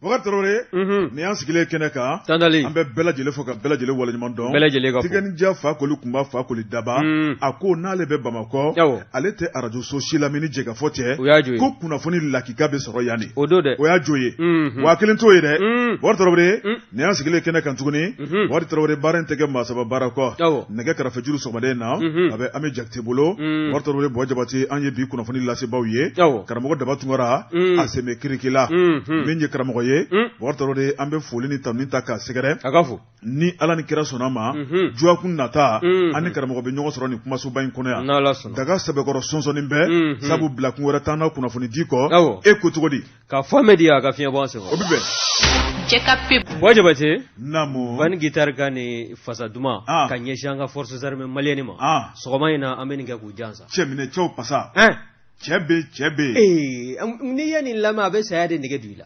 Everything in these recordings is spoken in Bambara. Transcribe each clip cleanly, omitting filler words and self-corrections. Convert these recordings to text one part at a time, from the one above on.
Bubakari Tarawele, unhun, nin y'an sigilen kɛnɛ kan, Tandali, an bɛ bɛɛ lajɛlen fo ka bɛɛ lajɛlen waleɲuman dɔn, bɛɛ lajɛlen ka fo, Tigɛnija Fakoli kunba Fakoli daba, un, a ko n'ale bɛ Bamakɔ, awɔ, ale tɛ arajoso si lamɛn ni jɛkafɔ tɛ, o y'a jo ye, ko kunnafoni lakika bɛ sɔrɔ yan de, o don dɛ, o y'a jo ye, unhun, wa a kelen t'o ye dɛ, un, Bubakari Tarawele, un, nin y'an sigilen kɛnɛ kan tuguni, unhun, Bubakari Tarawele baara in tɛ kɛ maa saba baara kɔ, awɔ, nɛgɛ karafejuru sɔgɔmada in na, unhun, a bɛ Ami Jakite bolo, un, Bubakari Tarawele Buwa Jabate an ye bi kunnafoni lasebaaw ye, awɔ, karamɔgɔ Daba Tunkara, un, a sen bɛ kiriki la, unhun, min ye karamɔgɔ ye, un, Bubakari Tarawele an bɛ foli ni tanuni ta k'a sɛgɛrɛ, a ka fo, ni Ala ni kira sɔnna ma, unhun, dɔgɔkun nata, unhun, an ni karamɔgɔ bɛ ɲɔgɔn sɔrɔ nin kumasoba in kɔnɔ yan, n'Ala sɔnna, daga sɛbɛkɔrɔ sɔnsɔnni bɛ, unhun, sabu bilakun wɛrɛ t'an na kunnafoni di kɔ, awɔ, e ko cogo di? Ka fɔ Amedi a ka fiɲɛ bɔ an sen O bɛ bɛn. Cɛ ka pub. Buwa Jabate, Naamu. Van Guitar ka nin fasa duman Ah. ka ɲɛsin an ka forces armées maliennes ma, Ah. sɔgɔma in na an bɛ nin kɛ k'u jansa. Cɛ minɛ cɛw pasa. Ɛn! Cɛ bɛ yen, cɛ bɛ yen. Ee, n'i ye nin lamɛn a bɛ saya de nege don i la.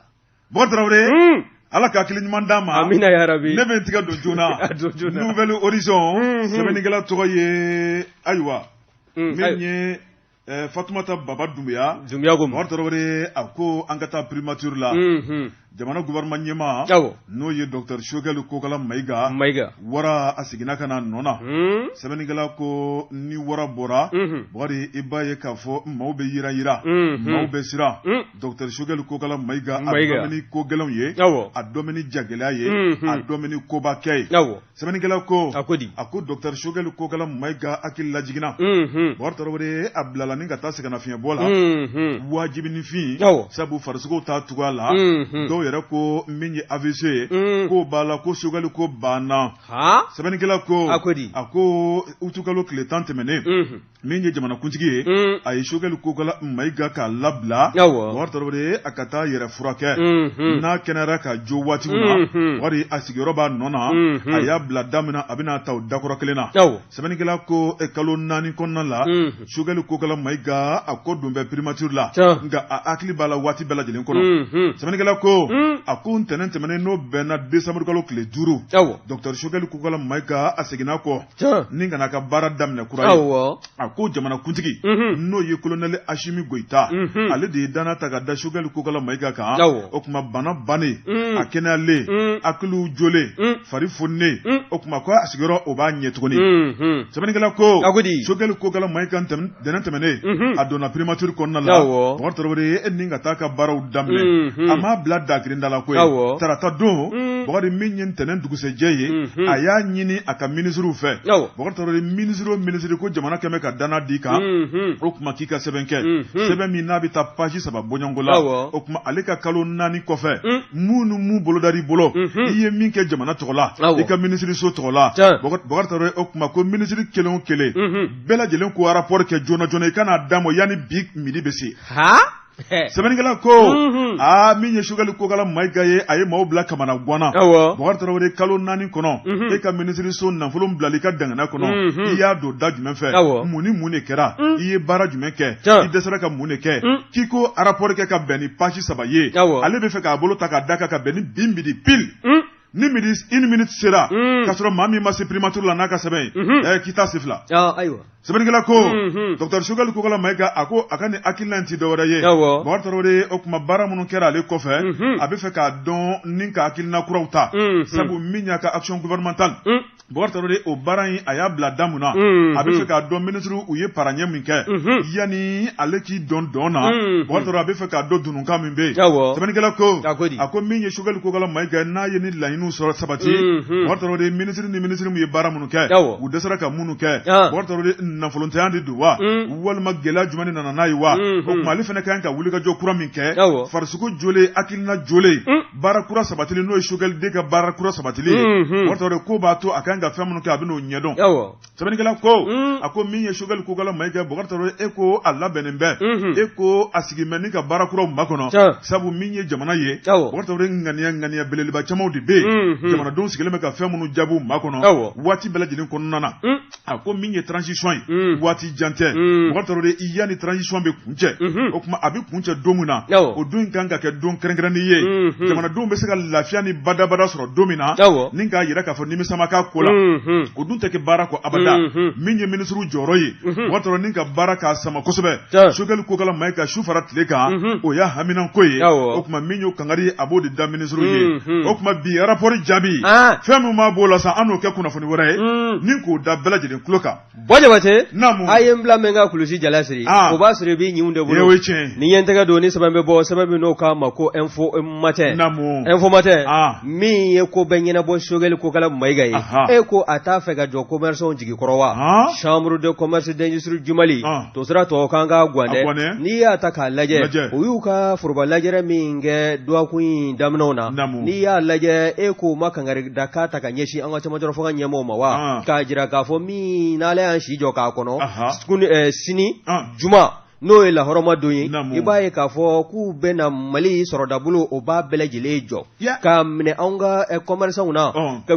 Bubakari Tarawele. Un! Ala ka hakili ɲuman d'an ma. Amina yarabi. Ne bɛ n tigɛ don joona. A don joona. Nouvel Horizon. Unhun. Sɛbɛnnikɛla tɔgɔ ye ayiwa. Un, Min ayiwa. ye Fatumata Baba Dunbiya. Dunbiya ko ma. Bubakari Tarawele a ko an ka taa primature la. Unhun. Jamana gouvernement ɲɛmaa. Awɔ. N'o ye docteur Choguel Kokala Mayiga. Mayiga. Wara a seginna ka na nɔ na. Un. Sɛbɛnnikɛla ko ni wara bɔra. Unhun. Bubakari i b'a ye k'a fɔ maaw bɛ yiran yiran. Unhun. Maaw bɛ siran. Un. Docteur Choguel Kokala Mayiga a Mayiga. dɔn bɛ ni ko gɛlɛnw ye. Awɔ. A dɔn bɛ ni jagɛlɛya ye. Unhun. A dɔn bɛ ni kobakɛ ye. Awɔ. Sɛbɛnnikɛla ko. A ko di? A ko docteur Choguel Kokala Mayiga hakili lajiginna. Unhun. Bubakari Tarawele a bilala ni ka taa sɛgɛnnafiɲɛbɔ la. Unhun. Wajibinifin. Awɔ. Sabu farisogo t'a cogoya la. Unhun. Dɔw yɛrɛ ko min ye AVC ye. Un. K'o b'a la ko Choguel ko banna. Han? Sɛbɛnnikɛla ko. A ko di? A ko utukalo tile 10 tɛmɛnen. Unhun. Min ye jamanakuntigi ye. Un. A ye Choguel Kokala Mayiga k'a labila. Awɔ. Bubakari Tarawele a ka taa yɛrɛ furakɛ. Unhun. N'a kɛnɛyara ka jo waati min na. Unhun. Bubakari a sigiyɔrɔ b'a nɔ na. Unhun. A y'a bila da min na a bɛna ta o dakɔrɔ kelen na. Awɔ. Sɛbɛnnikɛla ko kalo 4 kɔnɔna la. Unhun. Choguel Kokala Mayiga a ko don bɛ primature la. Tiɲɛ. Nka a hakili b'a la waati bɛɛ lajɛlen kɔnɔ. Unhun. Sɛbɛnnikɛla ko. Un. A ko ntɛnɛn tɛmɛnen n'o bɛnna décembre kalo tile 5. Awɔ. Docteur Choguel Kokala Mayiga a seginna kɔ. Tiɲɛ. Ni ka n'a ka baara daminɛ kura ye. Awɔ. A ko jamanakuntigi Unhun. n'o ye colonel Asimi Goyita Unhun. ale de ye danna ta ka da Choguel Kokala Mayiga kan. Awɔ. O tuma bana bannen. Un. A kɛnɛyalen. Un. Hakiliw jɔlen. Un. Fari foninen. Un. O tuma ko a sigiyɔrɔ o b'a ɲɛ tuguni. Unhun. Sɛbɛnnikɛla ko. A ko di? Choguel Kokala Mayiga ntɛnɛn tɛmɛnen. Unhun. A donna primature kɔnɔna la. Awɔ. Bubakari Tarawele e ni ka taa ka baaraw daminɛ. Unhun. A m'a bila dakirinda la koyi. Awɔ. Tarata don. Un. Bubakari min ye ntɛnɛn dugusɛjɛ ye. Unhun. A y'a ɲini a ka minisiriw fɛ. Awɔ. Bubakari Tarawele minisiri o minisiri ko jamana kɛmɛ ka danna d'i kan. Unhun. O tuma k'i ka sɛbɛn kɛ. Unhun. Sɛbɛn min n'a bɛ taa page 3 bɔɲɔgɔnko la. Awɔ. O tuma ale ka kalo 4 kɔfɛ. Un. Mun ni mun bolodar'i bolo. Unhun. I ye min kɛ jamana tɔgɔ la. Awɔ. I ka minisiriso tɔgɔ la. Tiɲɛ. Bubakari Tarawele o tuma ko minisiri kelen o kelen. Unhun. Bɛɛ lajɛlen ko rapport kɛ joona joona i ka n'a d'a ma yanni bi midi bɛ se. Han? Sɛbɛnnikɛla ko. Unhun. Aa min ye Choguel Kokala Mayiga ye a ye maaw bila kamanagan na. Awɔ. Bubakari Tarawele kalo 4 kɔnɔ. Unhun. E ka minisiriso nafolo bilali i ka dangana kɔnɔ. Unhun. I y'a don da jumɛn fɛ. Awɔ. Mun ni mun de kɛra. Un. I ye baara jumɛn kɛ. Tiɲɛ. I dɛsɛra ka mun de kɛ. Un. K'i ko rapport kɛ ka bɛn ni page 3 ye. Awɔ. Ale bɛ fɛ k'a bolo ta k'a da kan ka bɛn ni bi midi pile. Un. Ni midi une minute sera. Un. K'a sɔrɔ maa min ma se primature la n'a ka sɛbɛn ye. Unhun. Ɛ k'i t'a sen fila. Ah, ayiwa. Sɛbɛnnikɛla ko. Unhun. Docteur Choguel Kokala Mayiga a ko a ka nin hakilina in ti dɔwɛrɛ ye. Awɔ. Bubakari Tarawele o tuma baara minnu kɛra ale kɔfɛ. Unhun. A bɛ fɛ k'a dɔn ni ka hakilina kuraw ta. Unhun. Sabu min y'a ka action gouvernementale. Un. Bubakari Tarawele o baara in a y'a bila da mun na. Unhun. A bɛ fɛ k'a dɔn ministre u ye paraɲɛ min kɛ. Unhun. Yanni ale k'i dɔn dɔn na. Unhun. Bubakari Tarawele a bɛ fɛ k'a dɔn dununkan min bɛ yen. Awɔ. Sɛbɛnnikɛla ko. A ko di? A ko min ye Choguel Kokala Mayiga ye n'a ye ni laɲiniw sɔrɔ sabati. Unhun. Bubakari Tarawele ministre ni ministre min ye baara minnu kɛ. Awɔ. U dɛsɛra ka minnu kɛ. Ah. Bubakari Tarawele nafolontanya de don wa. Un. Walima gɛlɛya jumɛn de nana n'a ye wa. Unhun. O tuma ale fana ka kan ka wulikajɔ kura min kɛ. Awɔ. Farisogo jɔlen hakilina jɔlen. Un. Baara kura sabatili n'o ye Choguel den ka baara kura sabatili ye. Unhun. Bubakari Tarawele ko b'a to a ka kan ka fɛn minnu kɛ a bɛ n'o ɲɛdɔn. Awɔ. Sɛbɛnnikɛla ko. Un. A ko min ye Choguel Kokala Mayiga Bubakari Tarawele e ko a labɛnnen bɛ. Unhun. E ko a sigin bɛ ni ka baara kuraw makɔnɔ. Tiɲɛ. Sabu min ye jamana ye. Awɔ. Bubakari Tarawele ŋaniya ŋaniya belebeleba camanw de bɛ yen. Unhun. Jamanadenw sigilen bɛ ka fɛn minnu jaabiw makɔnɔ. Awɔ. Waati bɛɛ lajɛlen kɔnɔna na. Un. A ko min ye transition ye. Un. Waati jan tɛ. Un. Bubakari Tarawele i yanni transition bɛ kuncɛ. Unhun. O tuma a bɛ kuncɛ don min na. Awɔ. O don in kan ka kɛ don kɛrɛnkɛrɛnnen ye. Unhun. Jamanadenw bɛ se ka lafiya ni badabada sɔrɔ don min na. Awɔ. Ni k'a jira k'a fɔ nimisa ma k'a ko la. la, o dun tɛ kɛ baara kɔ abada. Min ye minisiriw jɔyɔrɔ ye, o ni ka baara k'a sama kosɛbɛ, Sogɛli Kokala Mayiga, su fara tile kan, o y'a haminanko ye. O tuma min y'o kangari, a b'o de da minisiriw ye. O tuma bi rapport jaabi, fɛn min b'a b'o la sa, an n'o kɛ kunnafoni wɛrɛ ye ni k'o da bɛɛ lajɛlen tulo kan. Bɔ Jabate, a ye n bila min ka kulusi jala siri, o b'a sɔrɔ i b'i ɲinw de bolo. Ni ye n tɛgɛ don ni sɛbɛn bɛ bɔ, sɛbɛn min n'o k'a ma ko Info Matin. Info Matin min ye ko bɛɛ ɲɛnabɔ Sogɛli Kokala Mayiga ye, e ko a t'a fɛ ka jɔ commerçants jigi kɔrɔ wa? Chambre de commerce d'industrie du Mali to sira tɔ kan ka gan dɛ. N'i y'a ta k'a lajɛ, u y'u ka foroba lajɛrɛ min kɛ dɔgɔkun in daminɛw na, n'i y'a lajɛ, e k'o ma kangari da k'a ta ka ɲɛsin an ka cɛmancɛ fanga ɲɛmɔgɔw ma wa, k'a jira k'a fɔ min n'ale y'an si jɔ k'a kɔnɔ sini juma, n'o ye lahɔrɔma don ye, i b'a ye k'a fɔ k'u bɛna Mali sɔrɔdabolo o b'a bɛɛ lajɛlen jɔ k'a minɛ anw ka commerçants na,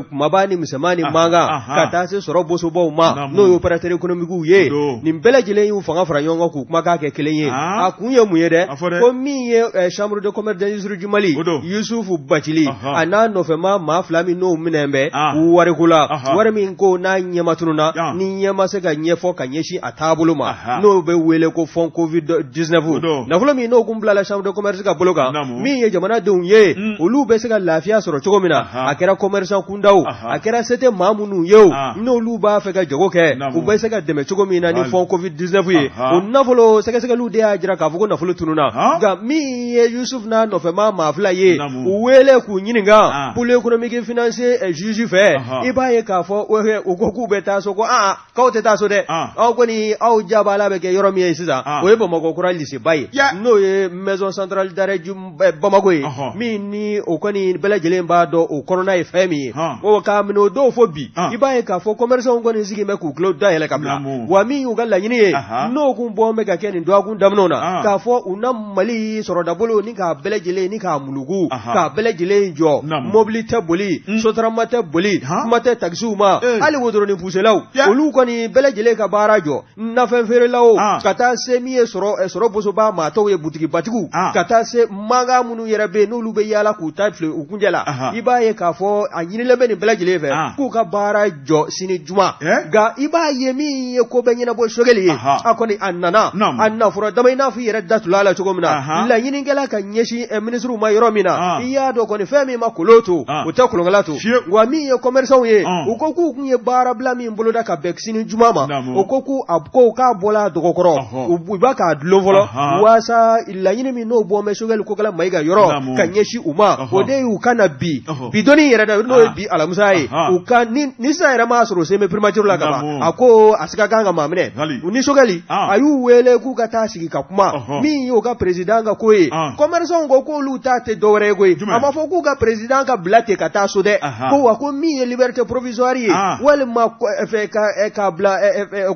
kumaba ni misɛnman ni mankan, ka taa se sɔrɔ bosobaw ma, n'o ye opérateur économique ye. Nin bɛɛ lajɛlen y'u fanga fara ɲɔgɔn kan k'u kumakan kɛ kelen ye. A kun ye mun ye dɛ? Ko min ye chambre de commerce d'industrie du Mali, Yusufu Bacili, a n'a nɔfɛmaa maa fila min n'o minɛnen bɛ wariko la, wari min ko n'a ɲɛma tununna, ni ɲɛ ma se ka ɲɛfɔ ka ɲɛsin a taabolo ma, n'o bɛ wele ko fonds Covid 19, nafolo min n'o kun bilala chambre de commerce ka bolo kan, min ye jamanadenw ye, olu bɛ se ka lafiya sɔrɔ cogo min na, a kɛra commerçant kunda o, a kɛra se tɛ maa minnu ye o, n'olu b'a fɛ ka jago kɛ, u bɛ se ka dɛmɛ cogo min na ni fonds Covid 19 ye. O nafolo sɛgɛsɛgɛliw de y'a jira k'a fɔ ko nafolo tununna. Nka min ye Yusuf n'a nɔfɛmaa maa fila ye, u wele k'u ɲininka pôle économique financier juge fɛ, i b'a ye k'a fɔ u ko k'u bɛ taa so, ko aa, k'aw tɛ taa so dɛ, aw kɔni aw jabala bɛ kɛ yɔrɔ min ye sisan, o ye Bamakɔ kura liseba ye, n'o ye maison centrale d'arrêt du Bamako ye, min ni o kɔni bɛɛ lajɛlen b'a dɔn o kɔnɔna ye fɛn min ye. O k'a minɛ o don fo bi, i b'a ye k'a fɔ commerçants kɔni sigi bɛ k'u tulo dayɛlɛ ka bila wa. Min y'u ka laɲini ye, n'o kun bɔ bɛ ka kɛ nin dɔgɔkun daminɛw na, k'a fɔ u na Mali sɔrɔdabolo ni k'a bɛɛ lajɛlen ni k'a muluku, k'a bɛɛ lajɛlen jɔ, mobili tɛ boli, sotarama tɛ boli, kuma tɛ takisiw ma, hali wotoronin puselaw, olu kɔni bɛɛ lajɛlen ka baara jɔ, nafɛn feerelaw, ka taa se min ye sɔrɔ bosoba maa tɔw ye, butigibatigiw, ka taa se mankan minnu yɛrɛ bɛ yen n'olu bɛ yaala k'u ta fili u kunjɛ la, i b'a ye k'a fɔ a ɲinilen bɛ nin bɛɛ lajɛlen fɛ k'u ka baara jɔ sini juma. Nka i b'a ye min ye ko bɛɛ ɲɛnabɔ Sogɛli ye, a kɔni a nana a nafura dama, i n'a fɔ i yɛrɛ datula la cogo min na, laɲinikɛla ka ɲɛsin minisiriw ma yɔrɔ min na, i y'a dɔn kɔni fɛn min ma kolon to, o tɛ kolonkala to. Wa min ye commerçants ye, u ko k'u kun ye baarabila min boloda ka bɛn sini juma ma, o ko k'u a ko k'a bɔla dɔgɔkɔrɔ, u b'a k'a dulon fɔlɔ, waasa laɲini min n'o bɔ bɛ Sogɛli Kokala Mayiga yɔrɔ ka ɲɛsin u ma, o de y'u ka na bi bi doni yɛrɛ da, n'o ye bi alamisa ye. U ka ni sisan yɛrɛ m'a sɔrɔ sen bɛ primature la ka ban, a ko a siga kan ka maa minɛ. U ni Sogɛli a y'u wele k'u ka taa sigi ka kuma. Min y'u ka président ka ko ye, commerçants ko k'olu ta tɛ dɔwɛrɛ ye koyi, a ma fɔ k'u ka président ka bila ten ka taa so dɛ, ko wa ko min ye liberté provisoire ye, walima fɛ ka bila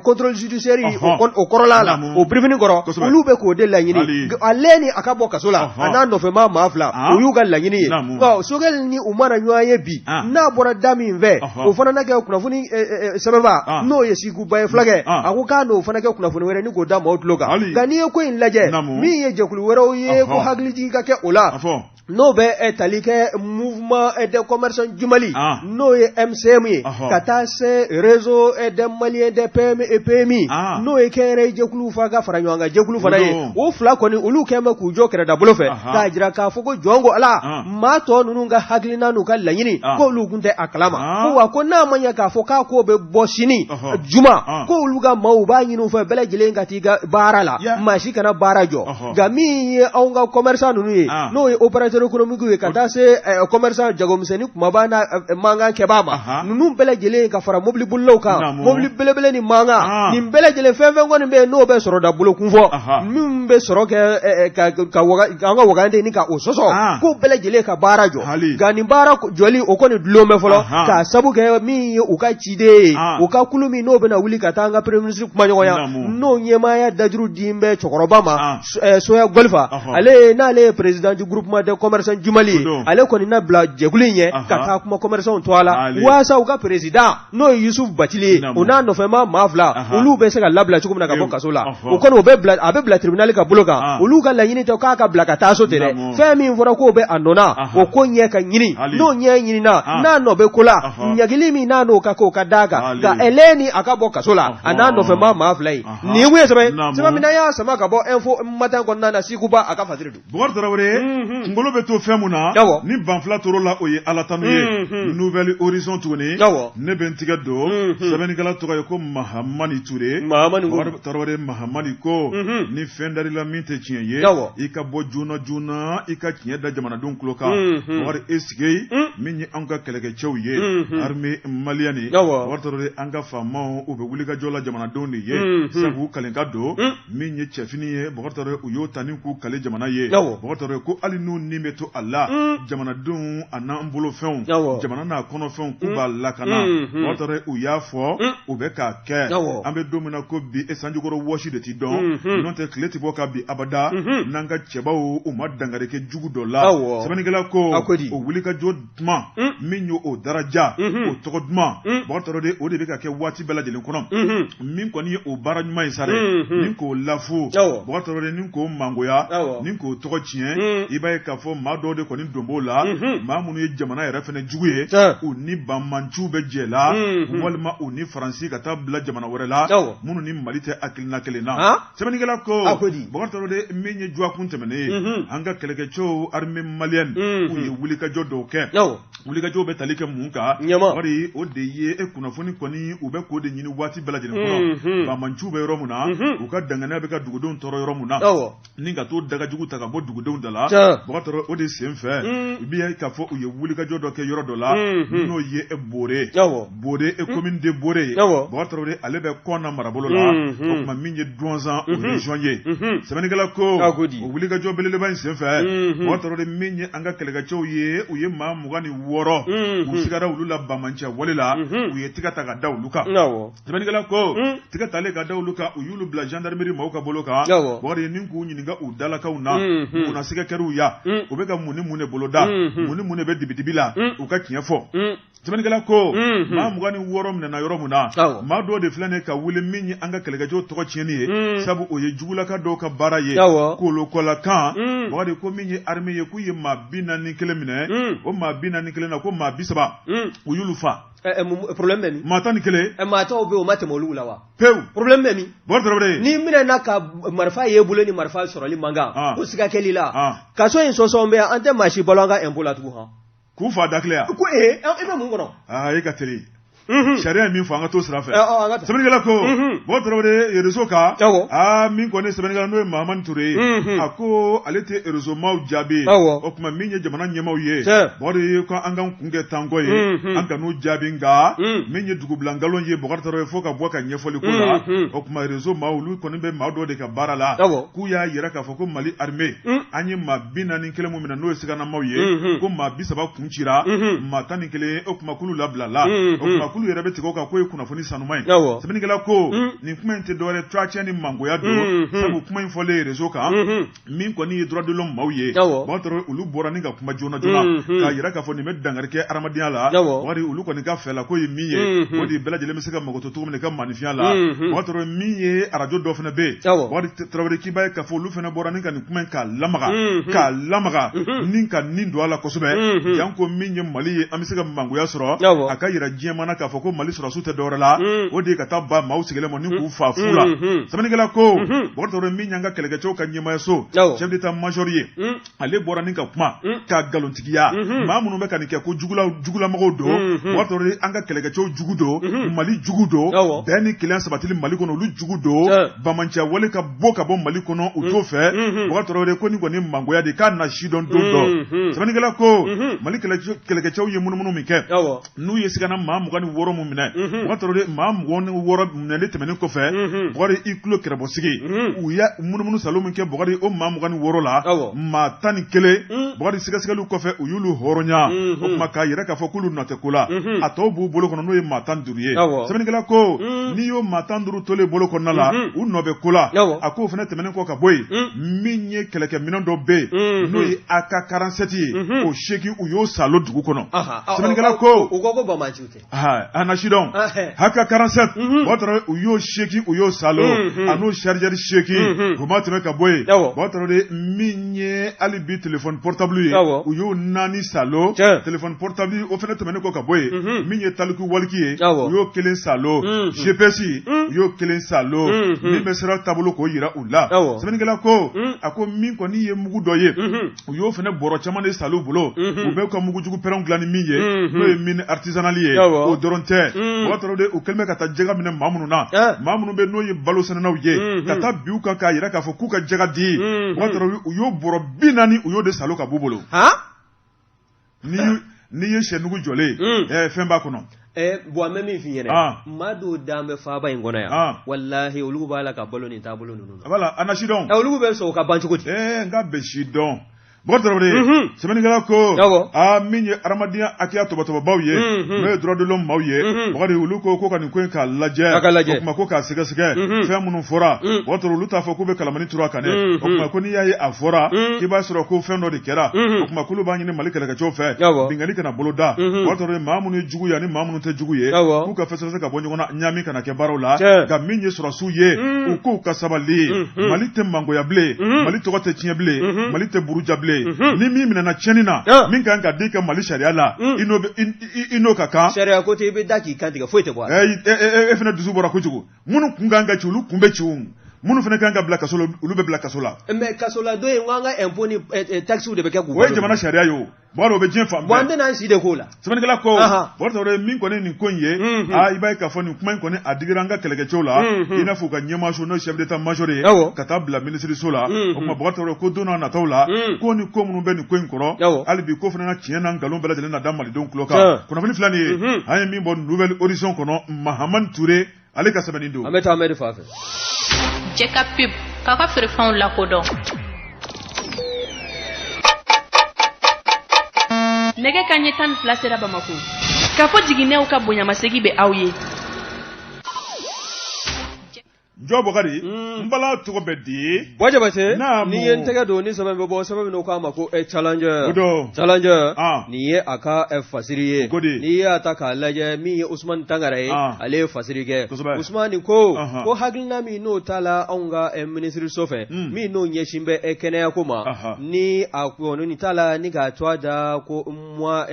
contrôle judiciaire o kɔrɔla la, o birifini kɔrɔ, olu bɛ k'o de laɲini, ale ni a ka bɔ kaso la, a n'a nɔfɛmaa maa fila, o y'u ka laɲini ye. Sogɛli ni u mana ɲɔgɔn ye bi, n'a bɔra da min fɛ, o fana na kɛ kunnafoni sɛbɛnba, n'o ye Siguba ye fulakɛ, a ko k'a n'o fana kɛ kunnafoni wɛrɛ ni k'o da maaw tulo kan. Nka n'i ye ko in lajɛ, min ye jɛkulu wɛrɛw ye ko hakilijigin ka kɛ o la, n'o bɛ tali kɛ mouvement des commerçants du Mali, n'o ye MCM ye, ka taa se réseau des Maliens des PME et PMI, n'o ye kɛnyɛrɛye jɛkulu fa ka fara ɲɔgɔn kan jɛkulu fana ye, o fila kɔni olu kɛn bɛ k'u jɔ kɛrɛdabolo fɛ k'a jira k'a fɔ ko jɔn ko Ala, maa tɔ ninnu ka hakilina n'u ka laɲini, k'olu tun tɛ a kalama, ko wa ko n'a ma ɲɛ k'a fɔ k'a ko bɛ bɔ sini juma, ko olu ka maaw b'a ɲini u fɛ bɛɛ lajɛlen ka t'i ka baara la, maa si kana baara jɔ. Nka min ye anw ka commerçant ninnu ye, n'o ye opérateur économique ye, ka taa se commerçant jagomisɛnnin kumaba n'a mankan kɛbaa ma, ninnu bɛɛ lajɛlen ka fara mobili bolilaw kan, mobili belebele ni mankan, nin bɛɛ lajɛlen fɛn fɛn kɔni bɛ yen n'o bɛ sɔrɔda bolo kun fɔ, min bɛ sɔrɔ kɛ ka an ka wagande ni ka o sɔsɔ, k'o bɛɛ lajɛlen ka baara jɔ. Nka nin baara jɔli o kɔni dulon bɛ fɔlɔ, k'a sabu kɛ min ye u ka ciden ye, u ka kulu min n'o bɛna wuli ka taa an ka premier ministre kumaɲɔgɔnya, n'o ɲɛmaaya dajuru di bɛ cɛkɔrɔba ma, Soya Gɔlifa, ale n'ale ye président du groupement des commerçant Jumali ye, ale kɔni na bila jɛkulu in ɲɛ ka taa kuma commerçant tɔgɔ la waasa u ka président n'o ye Yusuf Batili ye, o n'a nɔfɛmaa maa fila, olu bɛ se ka labila cogo min na ka bɔ kaso la. O kɔni o bɛ bila, a bɛ bila tribunal ka bolo kan. Olu ka laɲini tɛ k'a ka bila ka taa so ten dɛ. Fɛn min fɔra k'o bɛ a nɔ na, o ko ɲɛ ka ɲini. N'o ɲɛ ɲinina, n'a nɔ bɛ ko la, ɲagili min n'a n'o ka k'o ka d'a kan, nka ele ni a ka bɔ kaso la, a n'a nɔfɛmaa maa fila ye. Nin kun ye sɛbɛn sɛbɛn min n'an y'a sama ka bɔ Info Matin kɔnɔna na. Siguba a ka fasiri don. Bukari Tarawele, kunkolo bɛ to fɛn mun na, ni banfula tor'o la, o ye Ala tanu ye. Nouvel Horizon tuguni, ne bɛ n tigɛ don. Sɛbɛnnikɛla tɔgɔ ye ko Mahamani Ture. Mahamani ko. Bukari Tarawele, Mahamani ko ni fɛn dar'i la min tɛ tiɲɛ ye, i ka bɔ joona joona i ka tiɲɛ da jamanadenw tulo kan. Bukari, est ce que min ye anw ka kɛlɛkɛcɛw ye, armée malienne, Bukari Tarawele, an ka faamaw, u bɛ wulikajɔ la jamanadenw de ye, sabu u kalen ka don min ye cɛfini ye. Bukari Tarawele, u y'o ta ni k'u kale jamana ye. Bukari Tarawele ko hali n'u ni bɛ to a la, jamanadenw a n'an bolofɛnw, jamana n'a kɔnɔfɛnw, k'u b'a lakana. Bukari Tarawele, u y'a fɔ, u bɛ k'a kɛ. An bɛ don min na ko bi, e sanjikɔrɔ wɔsi de ti dɔn, n'o tɛ tile tɛ bɔ ka bin abada n'an ka cɛbaw u ma dankari kɛ jugu dɔ la. Sɛbɛnnikɛla ko o wulikajɔ duman min ye o daraja, o tɔgɔ duman, Bukari Tarawele, o de bɛ ka kɛ waati bɛɛ lajɛlen kɔnɔ. Min kɔni ye o baara ɲuman ye sa dɛ, ni k'o lafu, Bukari Tarawele, ni k'o mangoya, ni k'o tɔgɔ tiɲɛ, i b'a ye k'a fɔ maa dɔw de kɔni don b'o la, maa minnu ye jamana yɛrɛ fana jugu ye, u ni banbaanciw bɛ jɛ la, walima u ni Faransi ka taa bila jamana wɛrɛ la minnu ni Mali tɛ hakilina kelen na. Sɛbɛnnikɛla ko, Bukari Tarawele, min ye dɔgɔkun tɛmɛnen ye, an ka kɛlɛkɛcɛw, armée malienne, u ye wulikajɔ dɔw kɛ. Wulikajɔw bɛ tali kɛ mun kan? Bukari, o de ye e kunnafoni kɔni, u bɛ k'o de ɲini waati bɛɛ lajɛlen kɔnɔ, banbaanciw bɛ yɔrɔ min na, u ka danganiya bɛ ka dugudenw tɔɔrɔ yɔrɔ min na, ni ka t'o dagajugu ta ka bɔ dugudenw da la. Bukari Tarawele, o de senfɛ, i bɛ k'a fɔ u ye wulikajɔ dɔ kɛ yɔrɔ dɔ la, n'o ye Bore, Bore, commune de Bore ye. Bukari Tarawele, ale bɛ Kɔna marabolo la. O tuma min ye Duwanzan, o région ye. Sɛbɛnnikɛla ko o wulikajɔ belebeleba in senfɛ, Bukari Tarawele, min ye an ka kɛlɛkɛcɛw ye, u ye maa 26, u sigara olu la banbaanciya wale la, u ye tigɛ ta ka da olu kan. Sɛbɛnnikɛla ko tigɛ talen ka da olu kan, u y'olu bila gendarmerie maaw ka bolo kan. Bukari, ni k'u ɲininka u dalakaw na, munna siga kɛr'u ya, u bɛ ka mun ni mun de boloda, mun ni mun de bɛ dibidibi la, u ka tiɲɛ fɔ. Sɛbɛnnikɛla ko maa 26 minɛna yɔrɔ min na, maa dɔw de filɛ nin ka wuli min ye an ka kɛlɛkɛcɛw tɔgɔ tiɲɛni ye, sabu o ye jugulaka dɔw ka baara ye kolokɔlakan. Bukari ko min ye armée ye, k'u ye maa 41 minɛ. O maa 41 na, ko maa 30, u y'olu fa. Problème bɛ min? Maa 11. Maa tɔw bɛ yen, o ma tɛmɛ olu la wa? Pewu. Problème bɛ min? Bukari Tarawele. N'i minɛna ka marifa y'e bolo, ni marifa sɔrɔli man kan, ko siga kɛli la, kaso in sɔsɔ bɛ yan, an tɛ maa si balo an ka impôt la tugun han. K'u fa da kile yan. Ko ee, i bɛ mun kɔnɔ? Aa, e ka teli. Sariya ye min fɔ, an ka t'o sira fɛ. Sɛbɛnnikɛla ko, Bukari Tarawele, réseau kan, aa, min kɔni sɛbɛnnikɛla n'o ye Mahamani Ture ye, a ko ale tɛ réseau maaw jaabi. O tuma min ye jamana ɲɛmaaw ye, Bukari, ko an k'an kun kɛ tankɔ ye, an kan'u jaabi. Nka min ye dugubila nkalon ye, Bukari Tarawele, fo ka bɔ ka ɲɛfɔli ko la. O tuma réseau maaw, olu kɔni bɛ maa dɔw de ka baara la, k'u y'a yira k'a fɔ ko Mali armée, an ye maa 41 mun minɛ, n'o ye siganamaw ye, ko maa 30 kun cira, maa 11, o tuma k'olu labilala. O tuma k'olu yɛrɛ bɛ tigɛ o kan, k'o ye kunnafoni sanuman ye. Sɛbɛnnikɛla ko nin kuma in tɛ dɔwɛrɛ, tɔgɔcɛn ni mangoya don, sabu kuma in fɔlen réseau kan, min kɔni ye droit de l'homme maaw ye, Bukari Tarawele, olu bɔra ni ka kuma joona joona k'a yira k'a fɔ nin bɛ dankari kɛ hadamadenya la. Bukari, olu kɔni ka fɛla ko ye min ye, o de bɛɛ lajɛlen bɛ se ka makoto cogo min ka maaninfinya la. Bukari Tarawele, min ye arajo dɔ fana bɛ yen, Bukari Tarawele, k'i b'a ye k'a fɔ olu fana bɔra ni ka nin kuma in k'a lamaga, k'a lamaga ni ka nin don a la kosɛbɛ, janko min ye Mali ye, an bɛ se ka mangoya sɔrɔ a ka yira diɲɛmaa na k'a fɔ ko Mali sɔrɔdasiw tɛ dɔwɛrɛ la, o de ye ka taa ba maaw sigilen ma ni k'u faa fu la. Sɛbɛnnikɛla ko, Bukari Tarawele, min y'an ka kɛlɛkɛcɛw ka ɲɛmaayaso, chef d'état-major ye, ale bɔra ni ka kuma k'a nkalontigiya. Maa minnu bɛ ka nin kɛ, ko jugulamɔgɔw don. Bukari Tarawele, an ka kɛlɛkɛcɛw jugu don, Mali jugu don, bɛn ni kelenya sabatili Mali kɔnɔ, olu jugu don, banbaanciya wale ka bɔ ka bɔ Mali kɔnɔ, u t'o fɛ. Bukari Tarawele ko nin kɔni mangoya de k'a na sidɔn don dɔ. Sɛbɛnnikɛla ko Mali kɛlɛkɛcɛw ye munumunu min kɛ, n'u ye sigana maa 26 26 min minɛ, Bubakari Tarawele, maa 26 minɛli tɛmɛnen kɔfɛ, Bubakari, i tulo kɛrɛbɔsigi, u ye munumunu salo min kɛ, Bubakari, o maa 26 la, maa 11, Bubakari, sɛgɛsɛgɛliw kɔfɛ, u y'olu hɔrɔnya, o tuma k'a yira k'a fɔ k'olu nɔ tɛ ko la. A tɔw b'u bolo kɔnɔ, n'o ye maa 15 ye. Sɛbɛnnikɛla ko n'i y'o maa 15 tolen bolo kɔnɔna la, u nɔ bɛ ko la. A k'o fana tɛmɛnen kɔ ka bɔ yen, min ye kɛlɛkɛminɛn dɔ bɛ yen, n'o ye AK-47 ye, o seegin, u y'o salo dugu kɔnɔ. Sɛbɛnnikɛla ko u ko banbaanciw tɛ. A na sidɔn, AK-47, Bubakari Tarawele, u y'o seegin, u y'o salo, a n'o chargeur seegin. O ma tɛmɛ ka bɔ yen, Bubakari Tarawele, min ye hali bi téléphone portable ye, u y'o naani salo, téléphone portable. O fana tɛmɛnen kɔ ka bɔ yen, min ye taliku waliki ye, u y'o kelen salo, GPS, u y'o kelen salo, min bɛ sira taabolo k'o yira u la. Sɛbɛnnikɛla ko, a ko min kɔni ye mugu dɔ ye, u y'o fana bɔrɔ caman de salo bolo, u bɛ ka mugujugu pɛrɛnw dilan ni min ye, n'o ye mine artisanale ye. O dɔrɔn tɛ, Bubakari Tarawele, u kɛlen bɛ ka taa jɛgɛ minɛ maa minnu na, maa minnu bɛ n'o ye balo sɛnɛnaw ye, ka taa bin u kan k'a yira k'a fɔ k'u ka jɛgɛ di. Bubakari Tarawele, u y'o bɔrɔ 40, u y'o de salo ka b'u bolo. N'i ye sɛnugu jɔlen ye, fɛn b'a kɔnɔ. Bon, an bɛ min f'i ɲɛna, maa dɔw dan bɛ faaba in kɔnɔ yan, walahi, olu b'a la ka balo nin taabolo ninnu na. Wala, a na sidɔn. Olu bɛ sɔn o ka ban cogo di? N ka bɛ sidɔn. Bubakari Tarawele, sɛbɛnnikɛla ko aa, min ye adamadenya hakɛya tɔbɔtɔbɔbaw ye, n'o ye droit de l'homme maaw ye, Bubakari, olu ko ko ka nin ko in k'a lajɛ, o tuma ko k'a sɛgɛsɛgɛ. Fɛn minnu fɔra, Bubakari Tarawele, olu t'a fɔ k'u bɛ kalamani turu a kan dɛ. O tuma ko n'i y'a ye a fɔra, k'i b'a sɔrɔ ko fɛn dɔ de kɛra. O tuma k'olu b'a ɲini Mali kɛlɛkɛcɛw fɛ, binkanni kana boloda. Bubakari Tarawele, maa minnu ye jugu ye ani maa minnu tɛ jugu ye, k'u ka fɛsɛfɛsɛ ka bɔ ɲɔgɔn na, ɲaami kana kɛ baaraw la. Nka min ye sɔrɔdasiw ye, u k'u ka sabali. Mali tɛ mangoya bilen, Mali tɔgɔ tɛ tiɲɛ bilen, Mali tɛ buruja bilen. Ni min minɛna tiɲɛni na, min kan ka di ka Mali sariya la, i n'o ka kan. Sariya ko tɛ, i bɛ da k'i kan tigɛ, foyi tɛ bɔ a la. E fana dusu bɔra kojugu. Minnu kun kan ka ci, olu kun bɛ ci, o minnu fana kan ka bila kaso la, olu bɛ bila kaso la. Mais kasoladon in, ko an ka impôt ni taxes de bɛ kɛ k'u. O ye jamana sariya ye o. Bubakari, o bɛ diɲɛ fan bɛɛ. Bon, an bɛna an si de k'o la. Sɛbɛnnikɛla ko, Bubakari Tarawele, min kɔni nin ko in ye, aa, i b'a ye k'a fɔ nin kuma in kɔni, a digira an ka kɛlɛkɛcɛw la, i n'a fɔ u ka ɲɛmaaso, n'o ye chef d'état major ye, ka taa bila minisiriso la. O tuma Bubakari Tarawele ko don n'a nataw la, ko ni ko minnu bɛ nin ko in kɔrɔ, hali bi ko fana na tiɲɛ n'a nkalon bɛɛ lajɛlen na da malidenw tulo kan. Kunnafoni filɛ nin ye, an ye min bɔ Nouvel Horizon kɔnɔ, Mahamani Ture, ale ka sɛbɛnni don. An bɛ taa Amɛdi fan fɛ. Jɛ ka pub k'aw ka feerefɛnw lakodɔn. Nɛgɛ kanɲɛ 12 sera Bamako. K'a fɔ jiginɛw ka bonyamasegin bɛ aw ye. Jɔ Bukari, n bala tɔgɔ bɛ di. Buwa Jabate, n'i ye n tɛgɛ don ni sɛbɛn bɛ bɔ, sɛbɛn min n'o k'a ma ko Challenger. O don. Challenger. Nin ye a ka fasiri ye. Ko di? N'i y'a ta k'a lajɛ, min ye Usumani Tangara ye, ale ye fasiri kɛ. Kosɛbɛ. Usumani ko, ko hakilina min n'o tala anw ka minisiriso fɛ, min n'o ɲɛsin bɛ kɛnɛyako ma, ni a kɔni tala ni k'a tɔgɔ da ko mois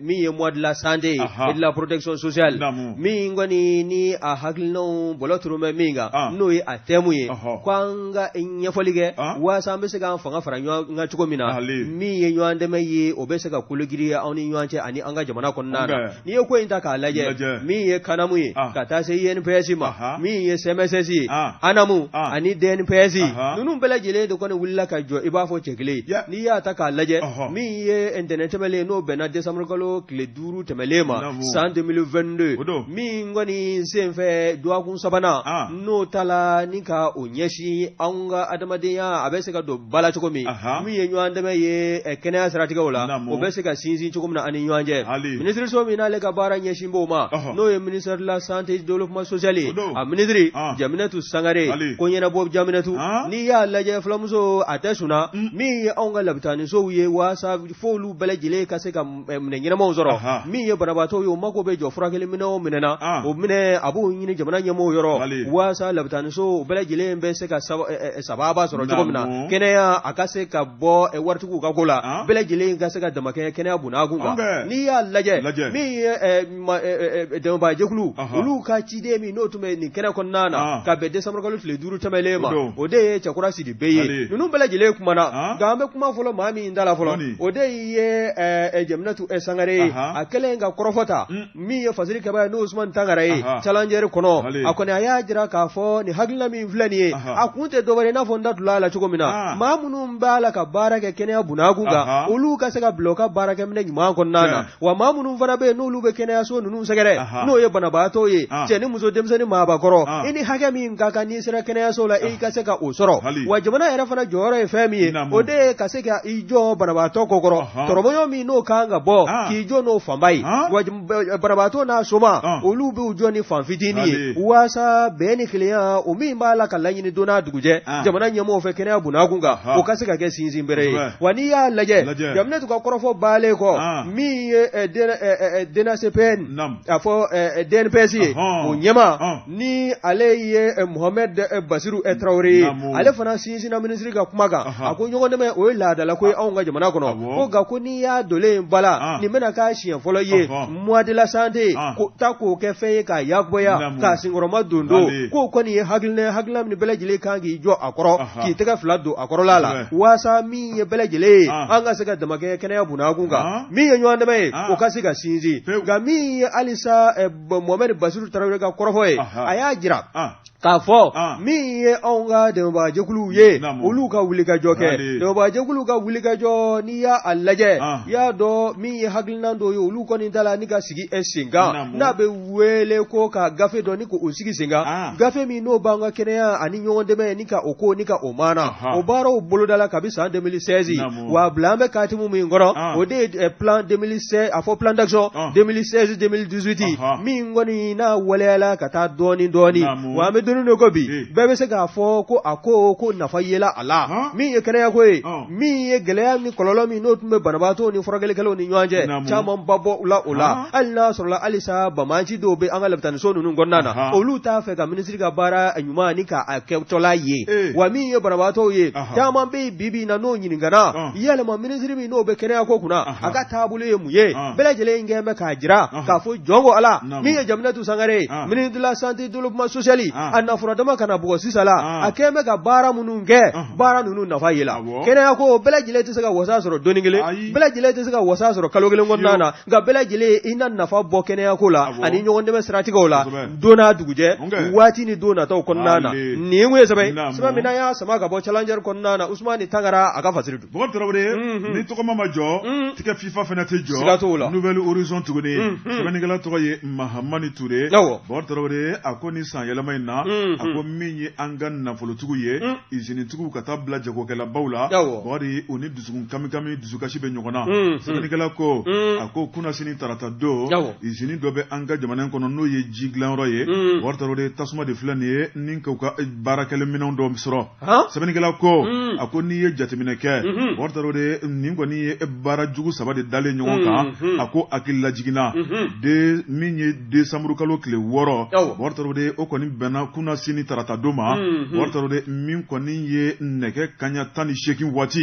min ye mois de la santé et de la protection sociale, min kɔni ni a hakilinaw bɔlɔ turu bɛ min kan, n'o ye a thème ye, ko an ka ɲɛfɔli kɛ waasa an bɛ se k'an fanga fara ɲɔgɔn kan cogo min na, min ye ɲɔgɔn dɛmɛ ye, o bɛ se ka kologiriya anw ni ɲɔgɔn cɛ ani an ka jamana kɔnɔna na. N'i ye ko in ta k'a lajɛ, min ye CANAM ye, ka taa se INPS ma, min ye CMSS ye, ANAM ani DNPS, ninnu bɛɛ lajɛlen de kɔni wulila ka jɔ i b'a fɔ cɛ kelen. N'i y'a ta k'a lajɛ, min ye ntɛnɛn tɛmɛlen, n'o bɛnna décembre kalo tile 5 tɛmɛlen ma san 2022, min kɔni senfɛ dɔgɔkun sabanan, n'o tala ni ka o ɲɛsin anw ka adamadenya a bɛ se ka don ba la cogo min, min ye ɲɔgɔn dɛmɛ ye kɛnɛya siratigɛw la, o bɛ se ka sinsin cogo min na ani ɲɔgɔn cɛ. Minisiriso min n'ale ka baara ɲɛsin b'o ma, n'o ye ministère de la santé et développement social ye, a minisiri Jaminatu Sangare, ko ɲɛnabɔ Jaminatu. N'i y'a lajɛ, fulamuso a tɛ sunna, min ye anw ka labitanisow ye, waasa f'olu bɛɛ lajɛlen ka se ka minɛn ɲɛnamaw sɔrɔ, min ye banabaatɔw ye, o mako bɛ jɔ furakɛli minɛn o minɛn na, o minɛn a b'o ɲini jamana ɲɛmɔgɔw yɔrɔ, waasa labitaniso bɛɛ lajɛlen bɛ se ka sababa sɔrɔ cogo min na, kɛnɛya a ka se ka bɔ waritigiw ka ko la, bɛɛ lajɛlen ka se ka damakɛɲɛ kɛnɛya bunakun kan. N'i y'a lajɛ, min ye dɛmɛbaajɛkulu olu ka ciden min n'o tun bɛ nin kɛnɛ kɔnɔna na ka bɛn décembre kalo tile 5 tɛmɛlen ma, o de ye Cɛkura Sidibe ye. Ninnu bɛɛ lajɛlen kumana, nka an bɛ kuma fɔlɔ maa min da la fɔlɔ, o de ye Jaminatu Sangare ye. A kɛlen ka kɔrɔfɔ ta, min ye fasiri kɛbaa ye, n'o Usumani Tangara ye, Challenger kɔnɔ, a kɔni a y'a jira k'a fɔ nin hakilina min filɛ nin ye, a kun tɛ dɔwɛrɛ i n'a fɔ n da tula a la cogo min na, maa minnu b'a la ka baara kɛ kɛnɛya bunakun kan, olu ka se ka bila u ka baarakɛminɛn ɲuman kɔnɔna na, wa maa minnu fana bɛ yen n'olu bɛ kɛnɛyaso ninnu sɛgɛrɛ, n'o ye banabaatɔw ye, cɛ ni muso, denmisɛnnin, maabakɔrɔ, i ni hakɛ min ka kan n'i sera kɛnɛyaso la, i ka se ka o sɔrɔ. Wa jamana yɛrɛ fana jɔyɔrɔ ye fɛn min ye, o de ye ka se ka i jɔ banabaatɔ kɔkɔrɔ, tɔrɔmɔɲɔ min n'o kan ka bɔ, k'i jɔ n'o fanba ye. Wa banabaatɔ n'a soma, olu b'u jɔ ni fan fitinin ye, waasa bɛn ni kelenya o min b'a la ka laɲini don n'a dugujɛ jamana ɲɛmɔgɔw fɛ kɛnɛya bunakun kan, o ka se ka kɛ sinsin bere ye. Wa n'i y'a lajɛ, Jaminatu ka kɔrɔfɔ baalen kɔ, min ye DNACPN, a fɔ DNPS ye, o ɲɛmaa ni ale ye Mohamed Basiru Tarawele ye, ale fana sinsinna minisiri ka kuma kan. A ko ɲɔgɔndɛmɛ o ye laadalako ye anw ka jamana kɔnɔ, ko nka ko n'i y'a donnen ba la, nin bɛna k'a siɲɛ fɔlɔ ye mois de la santé ko ta k'o kɛ fɛn ye k'a yakubaya k'a senkɔrɔma don don, k'o kɔni ye hakilina ye, hakilina min bɛɛ lajɛlen kan k'i jɔ a kɔrɔ, k'i tɛgɛ fila don a kɔrɔla la, waasa min ye bɛɛ lajɛlen ye an ka se ka damakɛ kɛnɛya bunakun kan, min ye ɲɔgɔndɛmɛ ye o ka se ka sinsin. Nka min ye halisa Mohamed Basiru Tarawele ka kɔrɔfɔ ye, a y'a jira k'a fɔ min ye anw ka dɛmɛbagajɛkuluw ye, olu ka wulikajɔ kɛ. Dɛmɛbagajɛkuluw ka wulikajɔ, n'i y'a lajɛ, i y'a dɔn min ye hakilina dɔw ye olu kɔni da la ni ka sigi sen kan, n'a bɛ wele ko ka gafe dɔ ni k'o sigi sen kan, gafe min n'o b'an ka kɛnɛya ani ɲɔgɔn dɛmɛ ni ka o ko ni ka o maana, o baaraw bolodala kabi san 2016. Wa bila an bɛ katimu min kɔrɔ, o de ye plan 2016, a fɔ plan d'action 2016 2018 min kɔni n'a waleyala ka taa dɔɔnin dɔɔnin. Wa an bɛ don min ko bi, bɛɛ bɛ se k'a fɔ ko a ko nafa yela a la. Min ye kɛnɛyako ye, min ye gɛlɛya ni kɔlɔlɔ min n'o tun bɛ banabaatɔw ni furakɛlikɛlaw ni ɲɔgɔn cɛ, camanba bɔ la o la. Hali n'a sɔrɔla halisa banbaanci dɔw bɛ an ka lapitaniso ninnu kɔnɔna na, olu t'a fɛ ka minisiri ka baara ɲuman ni k'a kɛtɔla ye. Wa min ye banabaatɔw ye, caman bɛ yen bi bi in na n'o ɲininkana yalima minisiri min n'o bɛ kɛnɛya ko kunna, a ka taabolo ye mun ye, bɛɛ lajɛlen kɛlen bɛ k'a jira k'a fɔ jɔn ko Ala, min ye Jaminatu Sangare ye, ministre de la santé, développement social, a nafuradama kana bugɔ sisan la, a kɛlen bɛ ka baara minnu kɛ, baara ninnu nafa yela. Kɛnɛya ko bɛɛ lajɛlen tɛ se ka wasa sɔrɔ doni kelen, bɛɛ lajɛlen tɛ se ka wasa sɔrɔ kalo kelen kɔnɔna na, nka bɛɛ lajɛlen i na nafa bɔ kɛnɛya ko la ani ɲɔgɔn dɛmɛ siratigɛw la don n'a dugujɛ waati ni don nataw kɔnɔna na. Nin kun ye sɛbɛn sɛbɛn min n'an y'a sama ka bɔ Challenger kɔnɔna na, Usumani Tangara a ka fasiri don. Bɔkari Tarawele, ni tɔgɔma ma jɔ, tigɛ FIFA fana tɛ jɔ. Siga t'o la. Nouvel Horizon tuguni, sɛbɛnnikɛla tɔgɔ ye Mahamani Ture. Bɔkari Tarawele, a ko ni san yɛlɛma in na, a ko min ye an ka nafolotigiw ye, izinitigiw ka taa bila jagokɛlabaw la, Bɔkari, u ni dusukun kamikami, dusukasi bɛ ɲɔgɔn na. Sɛbɛnnikɛla ko, a ko kunasini tarata don, izini dɔ bɛ an ka jamana in kɔnɔ n'o ye ji dilanyɔrɔ ye. Bɔkari Tarawele, tasuma de filɛ nin ye ni k'u ka baarakɛminɛnw dɔ sɔrɔ. Sɛbɛnnikɛla ko, a ko n'i ye jateminɛ kɛ, Bɔkari Tarawele, nin kɔni ye baara jugu saba de dalen ɲɔgɔn kan. A ko hakililajigin na de min ye desanburukalo tile 6, Bɔkari Tarawele, o kɔni bɛnna kunasini tarata don ma. Bɔkari Tarawele, min kɔni ye nɛgɛ kaɲa 18 waati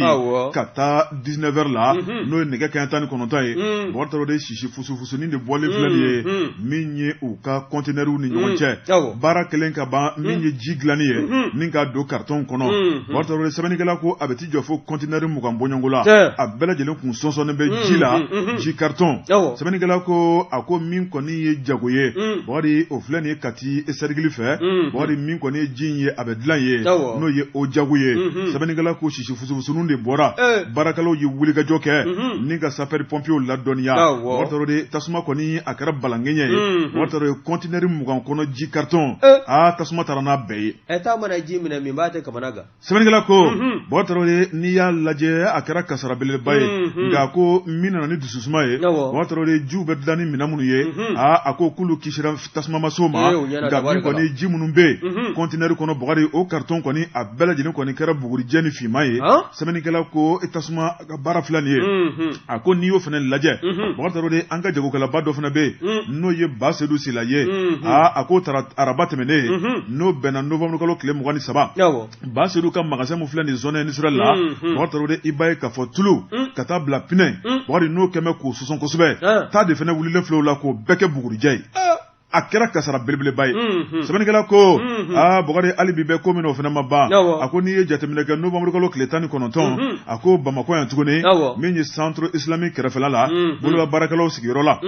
ka taa 19 heures la, n'o ye nɛgɛ kaɲa 19 ye, Bɔkari Tarawele, sisi fusufusunin de bɔlen filɛ nin ye min ye u ka kɔntenɛriw ni ɲɔgɔn cɛ. Baara kɛlen ka ban, min ye ji dilanni ye ni k'a don karitɔnw kɔnɔ, Bɔkari Tarawele, sɛbɛnnikɛla ko a bɛ t'i jɔ fo kɔntenɛri 20 bɔɲɔgɔnko la, a bɛɛ lajɛlen kun sɔnsɔnnen bɛ ji la, ji karitɔn. Sɛbɛnnikɛla ko, a ko min kɔni ye jago ye, Bɔkari, o filɛ nin ye Kati sɛrikili fɛ. Bɔkari, min kɔni ye ji in ye, a bɛ dilan ye, n'o ye o jago ye. Sɛbɛnnikɛla ko sisi fusufusunin de bɔra, baarakɛlaw ye wulikajɔ kɛ ni ka sapeur pompiers ladɔnniya. Bɔkari Tarawele, tasuma kɔni a kɛra balankɛɲɛ ye. Bɔkari Tarawele, kɔntenɛri 20 kɔnɔ ji karitɔn, aa, tasuma taara n'a bɛɛ ye. Ɛ, taa mana ji minɛ min b'a tɛ kamana gan. Sɛbɛnnikɛla ko, Bɔkari Tarawele, n'i y'a lajɛ, a kɛra kasara belebeleba ye. Nka ko min nana ni dususuma ye, Bɔkari Tarawele, jiw bɛ dilan ni minɛn minnu ye, aa, a ko k'olu kisira tasuma ma s'o ma. Nka min kɔni ji minnu bɛ yen kɔntenɛri kɔnɔ, Bɔkari, o karitɔn kɔni a bɛɛ lajɛlen kɔni kɛra bugurijɛ ni finman ye. Sɛbɛnnikɛla ko tasuma ka baara filɛ nin ye, a ko n'i y'o fana lajɛ, Bɔkari Tarawele, an ka jagokɛlaba dɔ fana bɛ yen n'o ye Basedu Sila ye. Aa, a k'o taara araba tɛmɛnen ye, n'o bɛnna novembre kalo tile 23, Basedu ka magasin min filɛ nin zone industrielle la, Bɔkari Tarawele, i b'a ye k'a fɔ tulu ka taa bila pneu, Bɔkari, n'o kɛmɛ k'o sɔsɔn kosɛbɛ, ta de fana wulilen filɛ o la k'o bɛɛ kɛ bugurijɛ ye. A kɛra kasara belebeleba ye. Sɛbɛnnikɛla ko aa Bukari, hali bi bɛ ko min na, o fana ma ban. A ko n'i ye jateminɛ kɛ, novembre kalo tile 19, a ko Bamakɔ yan tuguni, min ye centre islamique kɛrɛfɛla la, bolola baarakɛlaw sigiyɔrɔ la,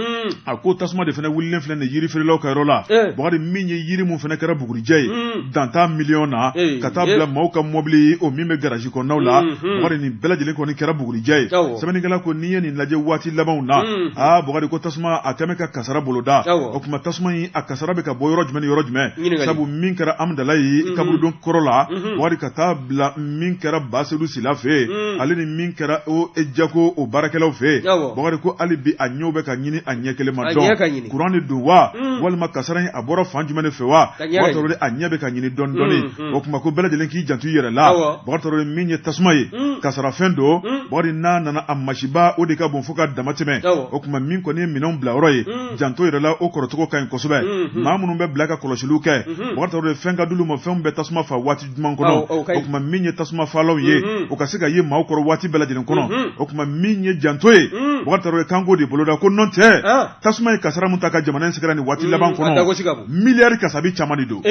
a ko tasuma de fana wulilen filɛ nin yiri feerelaw ka yɔrɔ la. Bukari, min ye yiri min fana kɛra bugurijɛ ye, dan t'a miliyɔn na, ka taa bila maaw ka mɔbili o min bɛ garaji kɔnɔnaw la. Bukari, nin bɛɛ lajɛlen kɔni kɛra bugurijɛ ye. Sɛbɛnnikɛla ko n'i ye nin lajɛ waati labanw na, aa Bukari, ko tasuma a kɛmɛ ka kasara boloda. O tuma tasuma in a kasara bɛ ka bɔ yɔrɔ jumɛn ni yɔrɔ jumɛn? Sabu min kɛra Amudalayi kaburudon kɔrɔ la, Bukari, ka taa bila min kɛra Basedu Sila fɛ yen, ale ni min kɛra o jago o baarakɛlaw fɛ yen, Bukari ko hali bi a ɲɛw bɛ ka ɲini, a ɲɛ kelen ma dɔn. Kuran de don wa, walima kasara in a bɔra fan jumɛn de fɛ wa? Bukari, a ɲɛ bɛ ka ɲini dɔɔnin dɔɔnin. O tuma ko bɛɛ lajɛlen k'i janto i yɛrɛ la. Bukari Tarawele, min ye tasuma ye, kasarafɛn don. Bukari, n'a nana a masiba o de ka bon fo ka dama tɛmɛ. O tuma min kɔni ye minɛnw bila yɔrɔ ye, janto yɛrɛ la, o kɔrɔcogo ka ɲi kosɛbɛ. Maa minnu bɛ bila ka kɔlɔsiliw kɛ, Bukari Tarawele, fɛn ka d'olu ma, fɛnw bɛ tasuma fa waati jumɛn kɔnɔ. O tuma min ye tasuma falaw ye, o ka se ka ye maaw kɔrɔ waati bɛɛ lajɛlen kɔnɔ. O tuma min ye janto ye, Bukari Tarawele, kan k'o de boloda ko nɔ tɛ tasuma ye kasara min ta ka jamana in sɛgɛrɛ nin waati laban kɔnɔ, miliyari kasabi caman de don.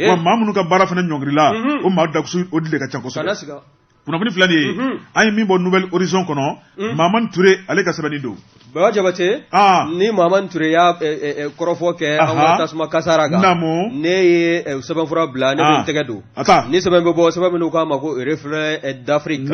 Wa maa minnu ka baara fana ɲɔngirila, o maa dakusu o de ka ca kosɛbɛ. Kunnafoni filɛ nin ye, an ye min bɔ Nouvel Horizon kɔnɔ, Mamani Ture ale ka sɛbɛnni don. Baba Jabate, ni Mamani Ture y'a kɔrɔfɔ kɛ an ka tasuma kasara kan, ne ye sɛbɛnfura bila, ne bɛ n tɛgɛ don ni sɛbɛn bɛ bɔ, sɛbɛn minnu k'a ma ko Reflet d'Afrique.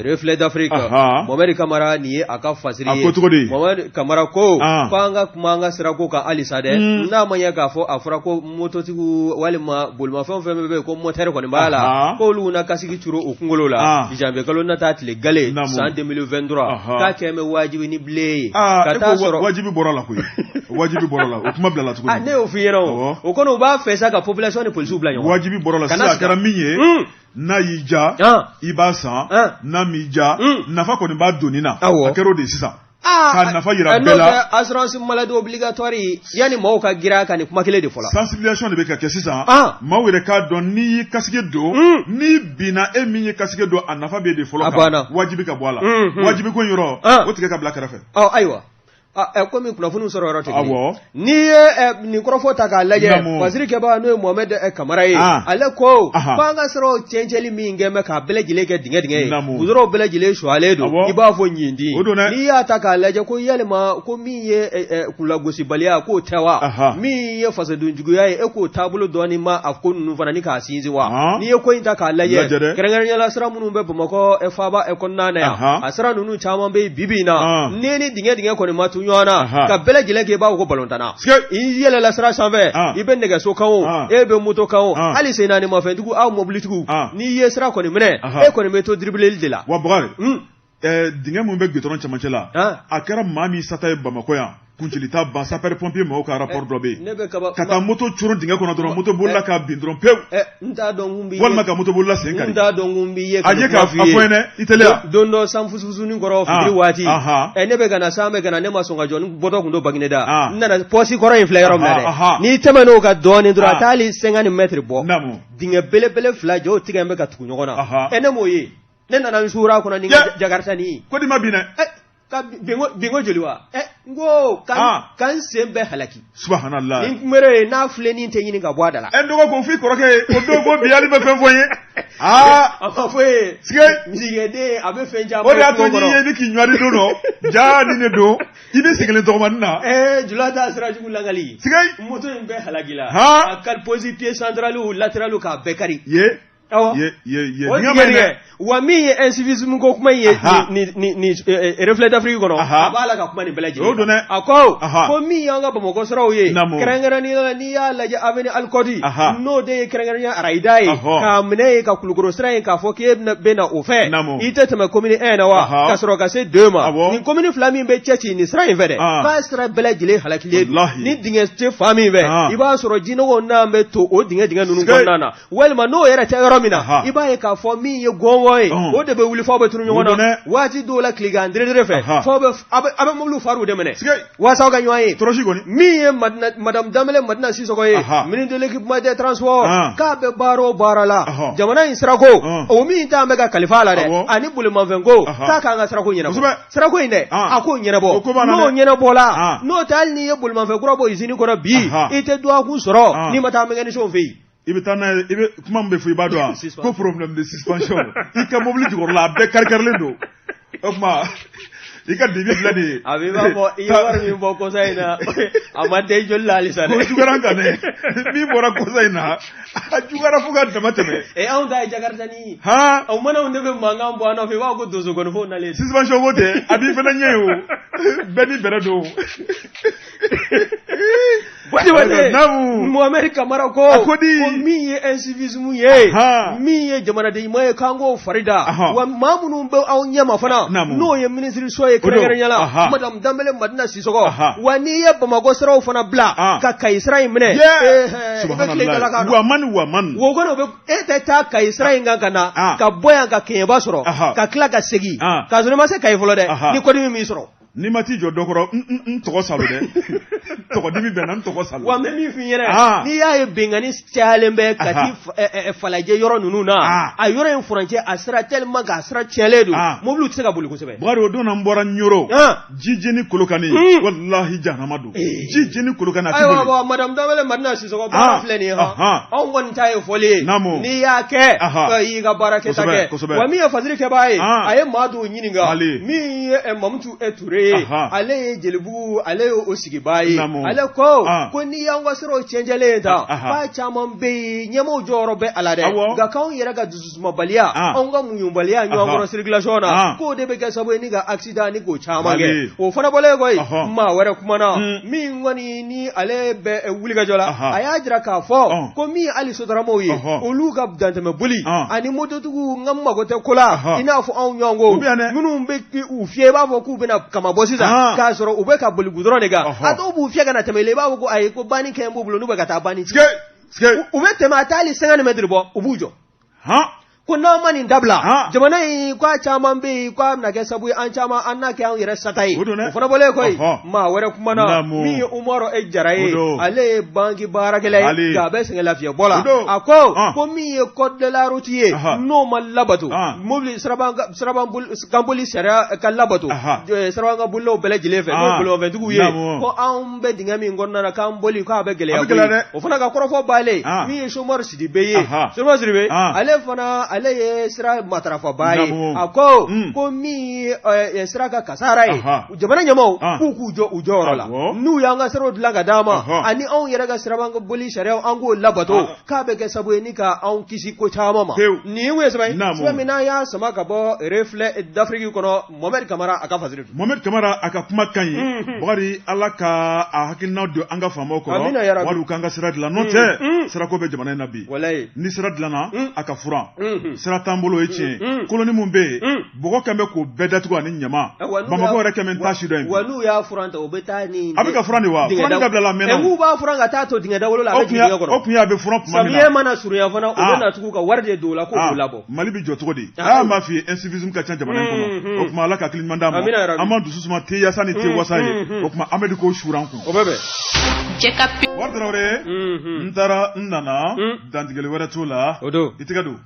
Reflet d'Afrique, Mohamed Kamara, nin ye a ka fasiri ye. A ko cogo di? Mohamed Kamara ko an ka kuma an ka sirako kan halisa dɛ. N'a ma ɲɛ k'a fɔ a fɔra ko mototigiw walima bolimafɛn fɛn bɛ yen ko motɛri kɔni b'a la, k'olu na kasiki turu u kunkolo la janvier kalo nata tile gale san 2023, k'a kɛ bɛ wajibi ni bilen ye. Ka taa sɔrɔ wajibi bɔra la koyi, wajibi bɔra la, o kuma bilala tuguni. Ne y'o f'i ɲɛna, o kɔni u b'a fɛ sa ka population ni polisiw bila ɲɔgɔn. Wajibi bɔra la sisan, a kɛra min ye, n'a y'i ja i b'a san, n'a m'i ja, nafa kɔni b'a donni na, a kɛra o de ye sisan. Ka nafa jira bɛɛ la. Assurance maladie obligatoire, yanni maaw ka girin a kan, nin kuma kelen de fɔla. Sensibilisation de bɛ ka kɛ sisan, maaw yɛrɛ k'a dɔn n'i y'i kasike don, n'i binna, e min ye kasike don, a nafa b'e de fɔlɔ kan. Wajibi ka bɔ a la, wajibi ko in yɔrɔ o tigɛ ka bila kɛrɛfɛ. Ayiwa, komi kunnafoniw sɔrɔ yɔrɔ tɛ kelen, n'i ye nin kɔrɔfɔ ta k'a lajɛ, fasiri kɛbaa n'o ye Mohamed Kamara ye, ale ko k'an ka siraw cɛncɛli min kɛ bɛ k'a bɛɛ lajɛlen kɛ dingɛ dingɛ ye, gudɔrɔnw bɛɛ lajɛlen sualen don i b'a fɔ ɲintin. N'i y'a ta k'a lajɛ ko yalima ko min ye kunlagosibaliya k'o tɛ wa, min ye fasodenjuguya ye, e k'o taabolo dɔɔnin ma a ko ninnu fana ni k'a sinsin wa? N'i ye ko in ta k'a lajɛ, kɛrɛnkɛrɛnnenya la sira minnu bɛ Bamakɔ faaba kɔnɔna na yan, a sira ninnu caman bɛ yen bi bi in na, ni ni dingɛ dingɛ kɔni ma tu ɲɔgɔn na ka bɛɛ lajɛlen kɛ i b'a fɔ ko balontanna, i yɛlɛla sira sanfɛ, i bɛ nɛgɛso kan o, e bɛ moto kan o, hali sen naanimafɛntigiw, aw mobilitigiw, n'i ye sira kɔni minɛ, e kɔni bɛ to dribbler de la. Wa Bukari, dingɛ min bɛ gudɔrɔn cɛmancɛ la, a kɛra maa min sata ye Bamakɔ yan, kuncili t'a ban. Sapeur pompier mɔgɔw ka rapport dɔ bɛ yen, ka taa moto coron dingɛ kɔnɔ dɔrɔn, moto bolila ka bin dɔrɔn pewu, n t'a dɔn kun b'i walima ka moto bolila sen kari. N t'a dɔn kun b'i ye. A ye k'a fɔ n ye i teliya. Don dɔ san fusufusunin kɔrɔ fitiri waati, ne bɛ ka na, san bɛ ka na, ne ma sɔn ka jɔ, n bɔtɔ tun don Bagineda, n nana pɔsi kɔrɔ in filɛ yɔrɔ min na dɛ, n'i tɛmɛn'o kan dɔɔnin dɔrɔn, a t'ali 50 mètres bɔ, dingɛ belebele fila jɔw tigɛ bɛ ka tugu ɲɔgɔn na, ne m'o ye, ne nana n suura kɔnɔ ni jakarita nin ye. Ko di ma bin dɛ. Ka binko joli wa? N ko ka n sen bɛɛ halaki. Subhanallah. Ni kunbere ye n'a filenin tɛ ɲini ka bɔ a da la. N dɔgɔ ko f'i kɔrɔkɛ ye o don ko bi hali bɛ fɛn fɔ n ye. Aa a ma fɔ e ye. Misikɛden a bɛ fɛn caman. O de y'a to n'i ye i bɛ k'i ɲɔri don dɔ jaa nin de don i bɛ sigilen tɔgɔmani na. Jula t'a sira jugu lakali. Siga. Moto in bɛɛ halakila. A kari pose-pied central latéral k'a bɛɛ kari. Ye. Wa min ye incivisme ko kuma in ye ni Reflet d'Afrique kɔnɔ, a b'a la ka kuma nin bɛɛ lajɛlen don. A ko ko min y'an ka Bamakɔ siraw ye, kɛrɛnkɛrɛnnenya la n'i y'a lajɛ avenue Al-Kodi n'o de ye kɛrɛnkɛrɛnnenya arayida ye, k'a minɛ yen ka Kulukoro sira in k'a fɔ k'e bɛ na o fɛ, i tɛ tɛmɛ commune 1 na wa, ka sɔrɔ ka se 2 ma, nin commune fila min bɛ cɛ ci nin sira in fɛ dɛ, k'a sira bɛɛ lajɛlen halakilen don. Ni dingɛ tɛ fan min fɛ, i b'a sɔrɔ jinɔgɔw n'an bɛ to o dingɛ ninnu kɔnɔna na. Walima n'o yɛrɛ tɛ yɔrɔ yɔrɔ min na, i b'a ye k'a fɔ min ye gɔngɔn ye, o de bɛ wuli f'aw bɛ tunu ɲɔgɔn na waati dɔw la tilegan deredere fɛ, f'aw bɛ aw bɛ mobiliw fariw de minɛ waasa aw ka ɲɔgɔn ye. Tɔɔrɔsi kɔni. Min ye madame Danbele Madina Sisɔkɔ ye, ministre de l'équipement des transports, k'a bɛ baara o baara la jamana in sirako, o min t'an bɛ ka kalifa a la dɛ, ani bolimafɛnko, k'a k'an ka sirako ɲɛnabɔ. Sirako in dɛ, a k'o ɲɛnabɔ. N'o ɲɛnabɔla, n'o tɛ hali n'i ye bolimafɛn kura bɔ usine kɔnɔ bi, i tɛ dɔgɔkun sɔrɔ n'i ma taa mécanicien fɛ yen. I bɛ taa n'a ye, i bɛ kuma min bɛ fɔ, i b'a dɔn wa, ko problème de suspension, i ka mobili jukɔrɔla a bɛɛ kari-karilen don. O tuma i ka devis filɛ nin ye. A b'i b'a fɔ i ye wari min bɔ kɔsa in na, a ma den joli la halisa dɛ. O juguyara n kan dɛ, min bɔra kɔsa in na, a juguyara fo ka dama tɛmɛ. Ɛ, anw ta ye Jakarita ni. Han. O manaw de bɛ mankan bɔ an nɔfɛ, i b'a fɔ ko donsokɔnifo nalen. Suspension ko tɛ, a b'i fana ɲɛ ye o, bɛɛ n'i bɛrɛ don. Jabate, Mohamed Kamara ko, a ko di, ko min ye incivisme ye, min ye jamanaden ɲuman ye, k'an k'o fari da, wa maa minnu bɛ aw ɲɛma fana, n'o ye minisiriso ye kɛrɛnkɛrɛnya la, madame Danbele Madina Sisɔkɔ, wa n'i ye Bamakɔ siraw fana bila ka Kayi sira in minɛ, i bɛ tile dala kan. Wamani wamani. Wo kɔni o bɛ e tɛ taa Kayi sira in kan ka na, ka bɔ yan ka Kɛɲɛba sɔrɔ, ka tila ka segin, k'a sɔrɔ i ma se Kayi fɔlɔ dɛ, ni kɔdimi m'i sɔrɔ. N'i ma t'i jɔ dɔ kɔrɔ, n tɔgɔ salo dɛ, tɔgɔdimi bɛ n na, n tɔgɔ salo. Wa n bɛ min f'i ɲɛna, n'i y'a ye binkanni cayalen bɛ Kati Falajɛ yɔrɔ ninnu na, a yɔrɔ in furancɛ a sira tellement que a sira tiɲɛlen don, mobiliw tɛ se ka boli kosɛbɛ. Bukari, o don na n bɔra Ɲoro, Jijeni Kolokani, walahi jahanama don, Jijeni Kolokani a tɛ boli. Ayiwa madame Danbele Madina Sisɔkɔ, baara filɛ nin ye han, anw kɔni ta ye fɔli ye, n'i y'a kɛ i y'i ka baara kɛta kɛ. Wa min ye fasiri kɛbaa ye, a ye maa dɔw ɲininka, min ye Mamutu Ture ye, ale ye Jelibugu, ale ye o sigibaa ye, ale ko ko n'i y'an ka siraw cɛncɛlen ta, k'a caman bɛ yen, ɲɛmaaw jɔyɔrɔ bɛ a la dɛ, nka k'anw yɛrɛ ka dususumabaliya, anw ka muɲubaliya ɲɔgɔn kɔrɔ circulation na, k'o de bɛ kɛ sababu ye ni ka accident ni k'o caman kɛ. O fana bɔlen kɔ yen, maa wɛrɛ kumana min kɔni ni ale bɛ wulikajɔ la, a y'a jira k'a fɔ ko min hali sotaramaw ye, olu ka dantɛmɛboli ani mototigiw, n ka mago tɛ ko la, i n'a fɔ anw ɲɔgɔn ko minnu bɛ u fiyɛ, i b'a fɔ k'u bɛna kama bɔ sisan, k'a sɔrɔ u bɛ ka boli gudɔrɔn de kan, a dɔw b'u fiyɛ ka na tɛmɛ i la, i b'a fɔ ko ayi, ko banni kɛ b'u bolo, n'u bɛ ka taa banni ci, u bɛ tɛmɛ, a t'hali 50 mètres bɔ, u b'u jɔ. Ko n'an ma nin dabila, jamana in k'a caman bɛ yen, k'a bɛna kɛ sababu ye an caman an n'a kɛ anw yɛrɛ sata ye. O fana bɔlen kɔ yen, maa wɛrɛ kumana min ye Umaru E Jara ye, ale ye banki baarakɛla ye, nka a bɛ sɛgɛn lafiɲɛbɔ la. A ko ko min ye code de la route ye, n'o ma labato, mobili sirabakanboli sariya ka labato sirabakanbolilaw bɛɛ lajɛlen fɛ, n'o bolimafɛntigiw ye, ko anw bɛ dingɛ min kɔnɔna na k'an boli k'a bɛ gɛlɛya. O fana ka kɔrɔfɔ b'ale min ye Somɔri Sidibe ye, Somɔri Sidibe, ale fana ale ye sira matarafabaa ye. A ko ko min ye sira ka kasara ye, jamana ɲɛmaaw k'u k'u jɔ u jɔyɔrɔ la, n'u y'an ka siraw dilan ka d'an ma, ani anw yɛrɛ ka sirabakanboli sariyaw an k'o labato, k'a bɛ kɛ sababu ye ni ka anw kisi ko caman ma. Nin ye sɛbɛn sɛbɛn min n'an y'a sama ka bɔ Reflet d'Afrique kɔnɔ, Mohamed Kamara a ka fasiri don. Mohamed Kamara a ka kuma ka ɲi. Bakari, Ala ka a hakilina don an ka faamaw kɔrɔ. Amina yarabi. Wali u k'an ka sira dilan, n'o tɛ sirako bɛ jamana in na bi. Walayi. Ni sira dilanna, a ka furan. Sira t'an bolo, o ye tiɲɛ ye. Koloni min bɛ yen, bɔgɔ kɛn bɛ k'o bɛɛ datugu ani ɲama. Bamakɔ yɛrɛ kɛn bɛ n t'a si dɔn yen. Wa n'u y'a furan ta, u bɛ taa ni. A bɛ ka furan de wa? Furanni dabila a mɛnna. N'u b'a furan ka taa to dingɛ dawolo la, a bɛ jigin dingɛ kɔnɔ. O kun ye a bɛ furan tuma min na. Samiyɛ mana surunya fana, u bɛ na tugun ka wari de don o la k'o labɔ. Mali bɛ jɔ cogo di? Aa, n b'a f'i ye, incivisme ka ca jamana in kɔnɔ. O tuma Ala ka hakili ɲuman d'an ma. An b'an dusu suma te yaasa ni te wasa ye. O tuma Amedi k'o suuru an kun. O bɛ bɛn. Bakari Tarawele, n taara n nana, dantigɛli wɛrɛ t'o la. O don. I tɛgɛ don.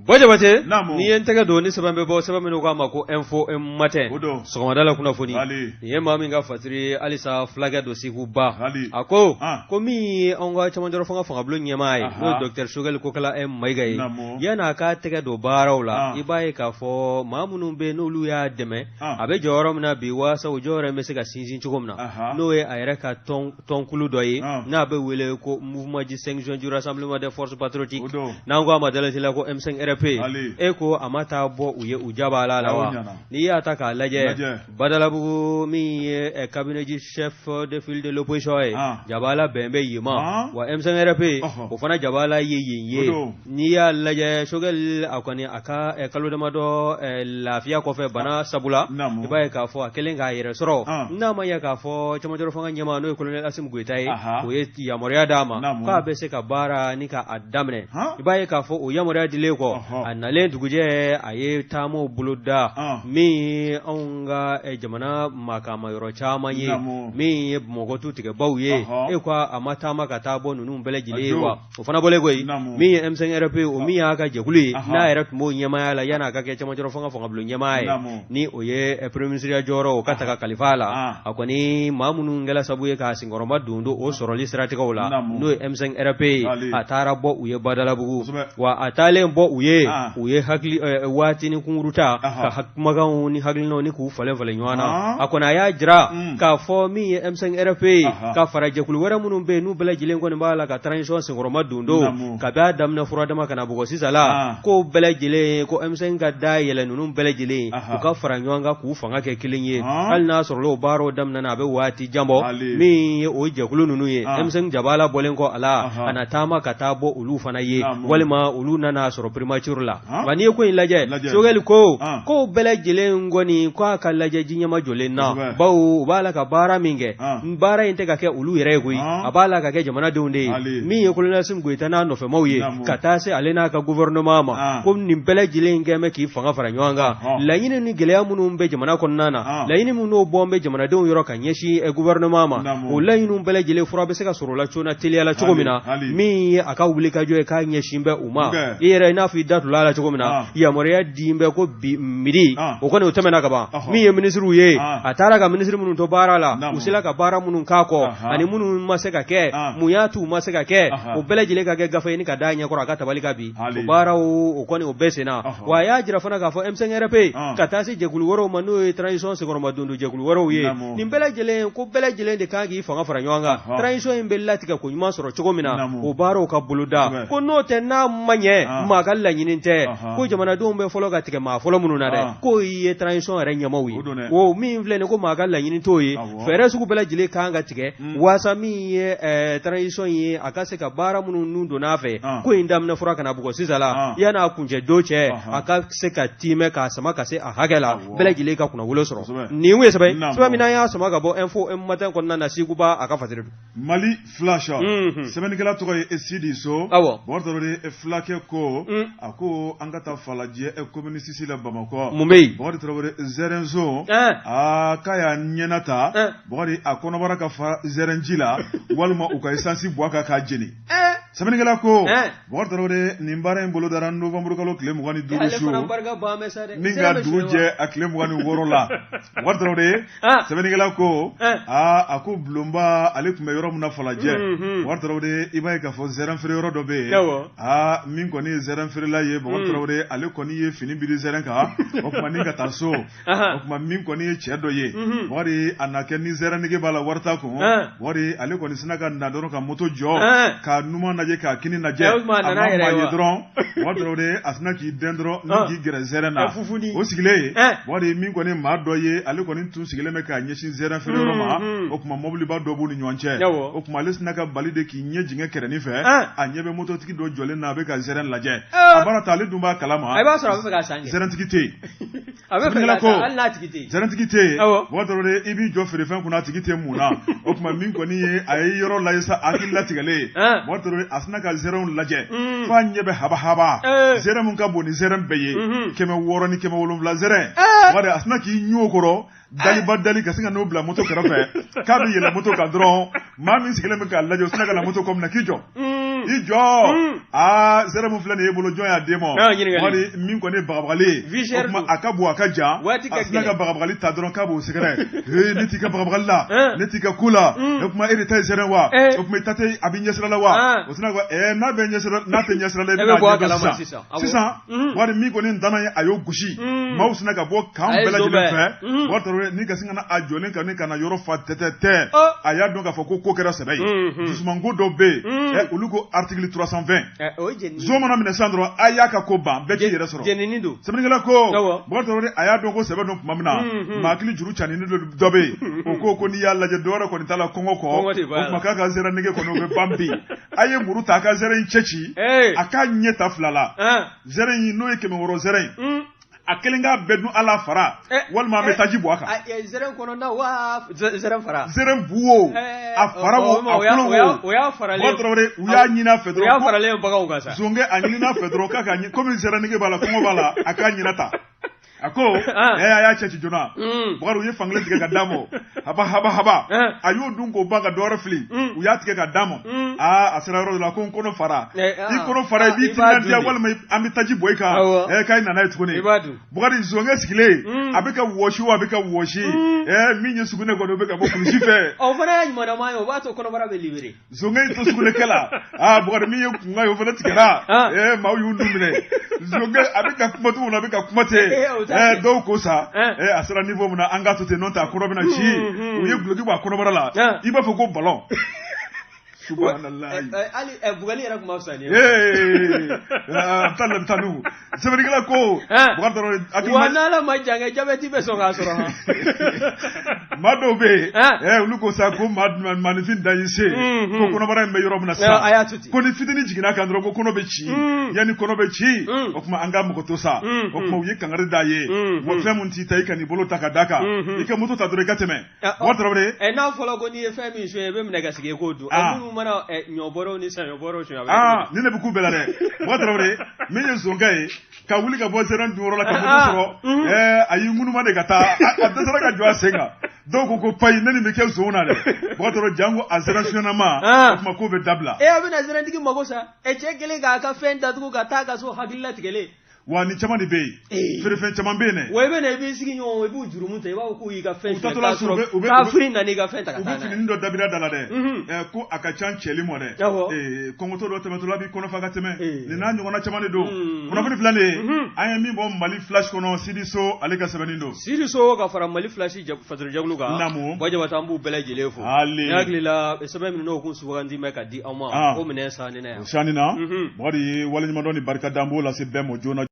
Bɔ Jabate, n'i ye n tɛgɛ don ni sɛbɛn bɛ bɔ, sɛbɛn min k'a ma ko Info Matin, sɔgɔmada la kunnafoni, nin ye maa min ka fasiri halisa, fulakɛ don Segu Ba, a ko ko min ye anw ka cɛmancɛrɔ fanga fangabulon ɲɛmaa ye, n'o ye docteur Sogɛli Kokala Mayiga ye, yan'a ka tɛgɛ don baaraw la, i b'a ye k'a fɔ maa minnu bɛ n'olu y'a dɛmɛ, a bɛ jɔyɔrɔ min na bi, waasa o jɔyɔrɔ in bɛ se ka sinsin cogo min na, n'o ye a yɛrɛ ka tɔnkulu dɔ ye n'a bɛ wele ko Mouvement du 5 juin du Rassemblement des forces patriotiques, n'an ko a ma dalateliya ko M5 M5 RP e ko a ma taa bɔ u ye u jabala la wa? N'i y'a ta k'a lajɛ Badalabugu min ye cabinet du chef de file de l'opposition ye, jabala bɛn bɛ yen ma, wa M5 RP o fana jabala ye yen ye. N'i y'a lajɛ Choguel a kɔni a ka kalo damadɔ lafiya kɔfɛ bana sabula, i b'a ye k'a fɔ a kɛlen k'a yɛrɛ sɔrɔ, n'a ma ɲɛ k'a fɔ cɛmancɛ fanga ɲɛmaa n'o ye colonel Assimi Goïta ye, o ye yamaruya d'a ma k'a bɛ se ka baara ni k'a daminɛ. I b'a ye k'a fɔ o yamaruya dilen kɔ, a nalen dugujɛ a ye taamaw boloda min anw ka jamana makama yɔrɔ caman ye, min ye Bamakɔ tu tigɛbaw ye. E ko a ma taama ka taa bɔ ninnu bɛɛ lajɛlen ye wa? O fana bɔlen kɔ yen, min ye M5 RP, o min y'a ka jɛkulu ye n'a yɛrɛ tun b'o ɲɛmaaya la yan'a ka kɛ cɛmancɛ fanga fangabulon ɲɛmaa ye, ni o ye premier ministre jɔyɔrɔ o ka ta ka kalifa a la, a kɔni maa minnu kɛla sabu ye k'a senkɔrɔma don don o sɔrɔli siratigɛw la, n'o ye M5 RP ye, a taara bɔ u ye Badalabugu. Wa a taalen bɔ u ye, u ye hakili waatinin kunkuru ta ka kumakanw ni hakilinaw ni k'u falen falen ɲɔgɔn na. A kɔni a y'a jira k'a fɔ min ye M5 RP ye, ka fara jɛkulu wɛrɛ minnu bɛ yen n'u bɛɛ lajɛlen kɔni b'a la ka transition senkɔrɔma don don kabi a daminɛ fura dama ka na bugɔ sisan la, ko bɛɛ lajɛlen ko M5 ka da yɛlɛ ninnu bɛɛ lajɛlen u ka fara ɲɔgɔn kan k'u fanga kɛ kelen ye, hali n'a sɔrɔla o baaraw daminɛna a bɛ waati jan bɔ. Min ye o jɛkulu ninnu ye, M5 jabala bɔlen kɔ a la, a na taama ka taa bɔ olu fana ye, walima olu nana sɔrɔ primature la. Nka n'i ye ko in lajɛ, Choguel ko ko bɛɛ lajɛlen kɔni ko a ka lajɛ ji ɲɛmajɔlen na, bawo u b'a la ka baara min kɛ, baara in tɛ ka kɛ olu yɛrɛ ye koyi, a b'a la ka kɛ jamanadenw de ye. Min ye colonel Assimi Goïta n'a nɔfɛmaw ye, ka taa se ale n'a ka gouvernement ma, ko nin bɛɛ lajɛlen kɛn bɛ k'i fanga fara ɲɔgɔn kan. Laɲini ni gɛlɛya minnu bɛ jamana kɔnɔna na, laɲini minnu bɔ bɛ jamanadenw yɔrɔ ka ɲɛsin gouvernement ma, o laɲiniw bɛɛ lajɛlen fura bɛ se ka sɔrɔ o la joona teliya la cogo min na. Min ye a ka wulikajɔ ye k'a ɲɛsin bɛ u ma, i yɛrɛ i n'a fɔ i da tula la cogo min na, yamaruya di bɛ ko bi midi o kɔni o tɛmɛna ka ban. Min ye minisiriw ye, a taara ka minisiri minnu to baara la, u sera ka baara minnu k'a kɔ ani minnu ma se ka kɛ, mun y'a t'u ma se ka kɛ, o bɛɛ lajɛlen ka kɛ gafe ye ni ka d'a ɲɛkɔrɔ a ka tabali kan bi. O baaraw o kɔni o bɛɛ senna. Wa a y'a jira fana k'a fɔ M5RP ka taa se jɛkulu wɛrɛw ma, n'o ye transition senkɔrɔmadondon jɛkulu wɛrɛw ye, nin bɛɛ lajɛlen ko bɛɛ lajɛlen de kan k'i fanga fara ɲɔgɔn kan transition in bɛ latigɛ ko ɲuman sɔrɔ cogo min na, o baaraw ka boloda. Ko n'o tɛ, n'a ma ɲɛ, maa ka laɲini tɛ ko jamanadenw bɛ fɔlɔ ka tigɛ maa fɔlɔ minnu na dɛ, k'o ye transition yɛrɛ ɲɛmaaw ye. O min filɛ nin ko maa ka laɲini t'o ye, fɛɛrɛ sugu bɛɛ lajɛlen kan ka tigɛ waasa min ye transition ye, a ka se ka baara minnu nun donna a fɛ ko in daminɛ fura ka na bugɔ sisan la, yan'a kuncɛ don cɛ, a ka se ka tiimɛ k'a sama ka se a hakɛ la, bɛɛ lajɛlen ka kunnawolo sɔrɔ. Nin ye sɛbɛn sɛbɛn min n'an y'a sama ka bɔ Info Matin kɔnɔna na, Seguba a ka fasiri don. Mali Flash, sɛbɛnnikɛla tɔgɔ ye Sidi So. Awɔ. Bɔkari Tarawele, fulakɛ ko, a ko an ka taa Falajɛ commune 6 la Bamakɔ. Mun bɛ yen? Bɔkari Tarawele, zɛrɛnson, aa k'a y'a ɲɛna ta, Bɔkari a kɔnɔbara ka fa zɛrɛnji la walima u ka esansi bɔn a kan k'a jeni. Sɛbɛnnikɛla ko, Bɔkari Tarawele, nin baara in bolodara novembre kalo tile 25 su ni ka dugu jɛ a tile 26 la. Bɔkari Tarawele, sɛbɛnnikɛla ko, aa a ko bulonba ale tun bɛ yɔrɔ min na Falajɛ, Bɔkari Tarawele, i b'a ye k'a fɔ zɛrɛn feere yɔrɔ dɔ bɛ yen. Aa min kɔni ye zɛrɛn feerela ye, Bɔkari Tarawele, ale kɔni ye fini biri zɛrɛn kan, o tuma ni ka taa so. O tuma min kɔni ye cɛ dɔ ye, Bɔkari, a na kɛ ni zɛrɛn nege b'a la wari t'a kun. Bɔkari, ale kɔni sinna ka na dɔrɔn ka moto jɔ ka numan lajɛ k'a kini lajɛ, a ma maa ye dɔrɔn, Bɔkari Tarawele, a sinna k'i dɛn dɔrɔn ni k'i gɛrɛ zɛrɛn na. O sigilen ye, Bɔkari, min kɔni maa dɔ ye, ale kɔni tun sigilen bɛ k'a ɲɛsin zɛrɛn feere yɔrɔ ma. O tuma mɔbiliba dɔ b'u ni ɲɔgɔn cɛ. O tuma ale sinna ka bali de k'i ɲɛ jigin kɛrɛnin fɛ, a ɲɛ bɛ mototigi dɔ jɔlen na, a bɛ ka zɛrɛn lajɛ. A bara ta, ale dun b'a kalama zɛrɛntigi tɛ yen. A bɛ fɛ ko hali n'a tigi tɛ yen, zɛrɛntigi tɛ yen. Bɔkari Tarawele, i b'i jɔ feerefɛn kunna, a tigi tɛ mun na? O tuma min kɔni ye a ye yɔrɔ lajɛ sa, hakili latigɛlen ye, Bɔkari Tarawele, a sinna ka zɛrɛnw lajɛ f'a ɲɛ bɛ habahaba, zɛrɛn min ka bon ni zɛrɛn bɛɛ ye, 607 zɛrɛn. Bɔkari, a sinna k'i ɲun o kɔrɔ daliba dali ka sin ka n'o bila moto kɛrɛfɛ k'a bɛ yɛlɛ moto kan dɔrɔn, maa min sigilen bɛ k'a lajɛ, o sinna ka na moto kɔ minɛ k'i jɔ. I jɔ, aa zɛrɛn min filɛ nin ye e bolo, jɔn y'a d'e ma? Wari min kɔni ye bagabagali ye, o tuma a ka bon a ka jan, a sinna ka bagabagali ta dɔrɔn k'a b'o sɛgɛrɛ. Ee, ne t'i ka bagabagali la, ne t'i ka ko la. O tuma e de ta ye zɛrɛn wa? O tuma i ta tɛ a bɛ ɲɛsira la wa? O sinna ko ɛɛ n'a bɛ ɲɛsira, n'a tɛ ɲɛsira la, i bɛna a ɲɛdɔn sisan. Sisan wari min kɔni danna ye, a y'o gosi. Maaw sinna ka bɔ kan bɛɛ lajɛlen fɛ, Bɔkari Tarawele, ni ka sin ka na a jɔlen kan ni ka na yɔrɔ fa tɛtɛ tɛ. A y'a dɔn k'a fɔ ko ko kɛra sɛbɛ ye. Dusumango dɔ bɛ yen, olu ko article 320. O ye jenini. Zon mana minɛ sisan dɔrɔn, a y'a ka ko ban, bɛɛ k'i yɛrɛ sɔrɔ. Jenini don. Sɛbɛnnikɛla ko. Bubakari Tarawele a y'a dɔn ko sɛbɛ don tuma min na. Maa hakili juru caninen dɔ bɛ yen. O ko n'i y'a lajɛ dɔwɛrɛ kɔni t'a la kɔngɔ kɔ. Kɔngɔ de b'a la. O tuma k'a ka zɛrɛn nege kɔni o bɛ ban bi. A ye muru ta a ka zɛrɛn in cɛ ci. A k'a ɲɛ ta fila la. Zɛrɛn in n'o ye 600 zɛrɛn ye. A kelen k'a bɛɛ dun ala fara walima an bɛ taji bɔ a kan. Zɛrɛn kɔnɔna wa zɛrɛn fara. Zɛrɛn bu o a fara o a kolo o. O y'a faralen. Bubakari Tarawele u y'a ɲini a fɛ dɔrɔn. O y'a faralen baganw kan sa. Zonkɛ a ɲinina a fɛ dɔrɔn k'a ka komi zɛrɛn nege b'a la kɔngɔ b'a la a k'a ɲɛna ta. A ko a y'a cɛ ci joona. Bubakari u ye fankelen tigɛ ka d'a ma haba haba haba a y'o dun k'o ban ka dɔwɛrɛ fili u y'a tigɛ ka d'a ma aa a sera yɔrɔ dɔ la ko n kɔnɔ fara i kɔnɔ fara i b'i timinandiya walima an bɛ taji bɔ i kan k'a nana ye tuguni Bubakari zonkɛ sigilen a bɛ ka wɔsi o a bɛ ka wɔsi min ye sugunɛ kɔni o bɛ ka bɔ kulusi fɛ. O fana y'a ɲumanama ye o b'a to kɔnɔbara bɛ libéré. Zonkɛ y'i to sugunɛkɛ la aa Bubakari min ye kunkan ye o fana tigɛra maaw y'u nun minɛ zonkɛ a bɛ ka kuma cogo min na a bɛ ka kuma ten dɔw ko sa a sera niveau min na an k'a to ten n'o tɛ a kɔnɔ bɛna ci u ye duloki bɔ a kɔnɔbara la i b'a fɔ ko ballon. Subhanallah. Hali bugɔli yɛrɛ tun ma fisa ni ye. Tan tan sɛbɛnnikɛla ko Bubakari Tarawele hakili wa n'Ala ma jan kɛ jabɛti bɛ sɔn k'a sɔrɔ han. Maa dɔw bɛ yen olu ko sa ko maaninfin dan y'i se ko kɔnɔbara in bɛ yɔrɔ min na sisan a y'a to ten ko ni fitinin jiginna kan dɔrɔn ko kɔnɔ bɛ ci yanni kɔnɔ bɛ ci o tuma an ka mɔgɔ to sa o tuma u ye kangari d'a ye wa fɛn min t'i ta i kan'i bolo ta ka d'a kan i ka moto ta dɔrɔn i ka tɛmɛ Bubakari Tarawele n'a fɔra ko n'i ye fɛn min sonya i bɛ minɛ ka sigi i k'o dun minnu mana ɲɔ bɔrɛw ni saɲɔ bɔrɛw sonya nin de bɛ k'u bɛɛ la dɛ Bubakari Tarawele min ye zonkɛ ye ka wuli ka bɔ zɛrɛn dunyɔrɔ la ka moto sɔrɔ a y'i ŋunuma de ka taa a dɛsɛra ka jɔ a sen kan dɔw ko payi ne nin bɛ kɛ zon na dɛ Bubakari Tarawele janko a zɛrɛn sunyannama o tuma k'o bɛ dabila a bɛna zɛrɛntigi mago sa cɛ kelen k'a ka fɛn datugu ka taa ka so hakili latigɛlen wa ni caman de bɛ yen feerefɛn caman bɛ yen dɛ wa i bɛ na i b'i sigi ɲɔgɔn i b'u jurumu ta i b'a fɔ k'u y'i ka fɛn suɲɛ k'a sɔrɔ kafiri nana i ka fɛn ta ka taa n'a ye u bɛ fininin dɔ dabira da la dɛ ko a ka ca cɛli mɔ dɛ kɔngɔtɔ dɔ tɛmɛtɔla b'i kɔnɔ fa ka tɛmɛ nin n'a ɲɔgɔnna caman de don kunnafoni filɛ nin ye an ye min bɔ Mali Flash kɔnɔ Sidi So ale ka sɛbɛnni don Sidi So ka fara Mali Flash fasojɛkulu kan naamu Bajabata an b'u bɛɛ lajɛlen fo ne hakili la sɛbɛn min n'o kun sugandi bɛ ka di aw ma o minɛ sanni na yan sanni na Bakari waleɲumandɔn ni barika da an b'o lase bɛɛ ma joona.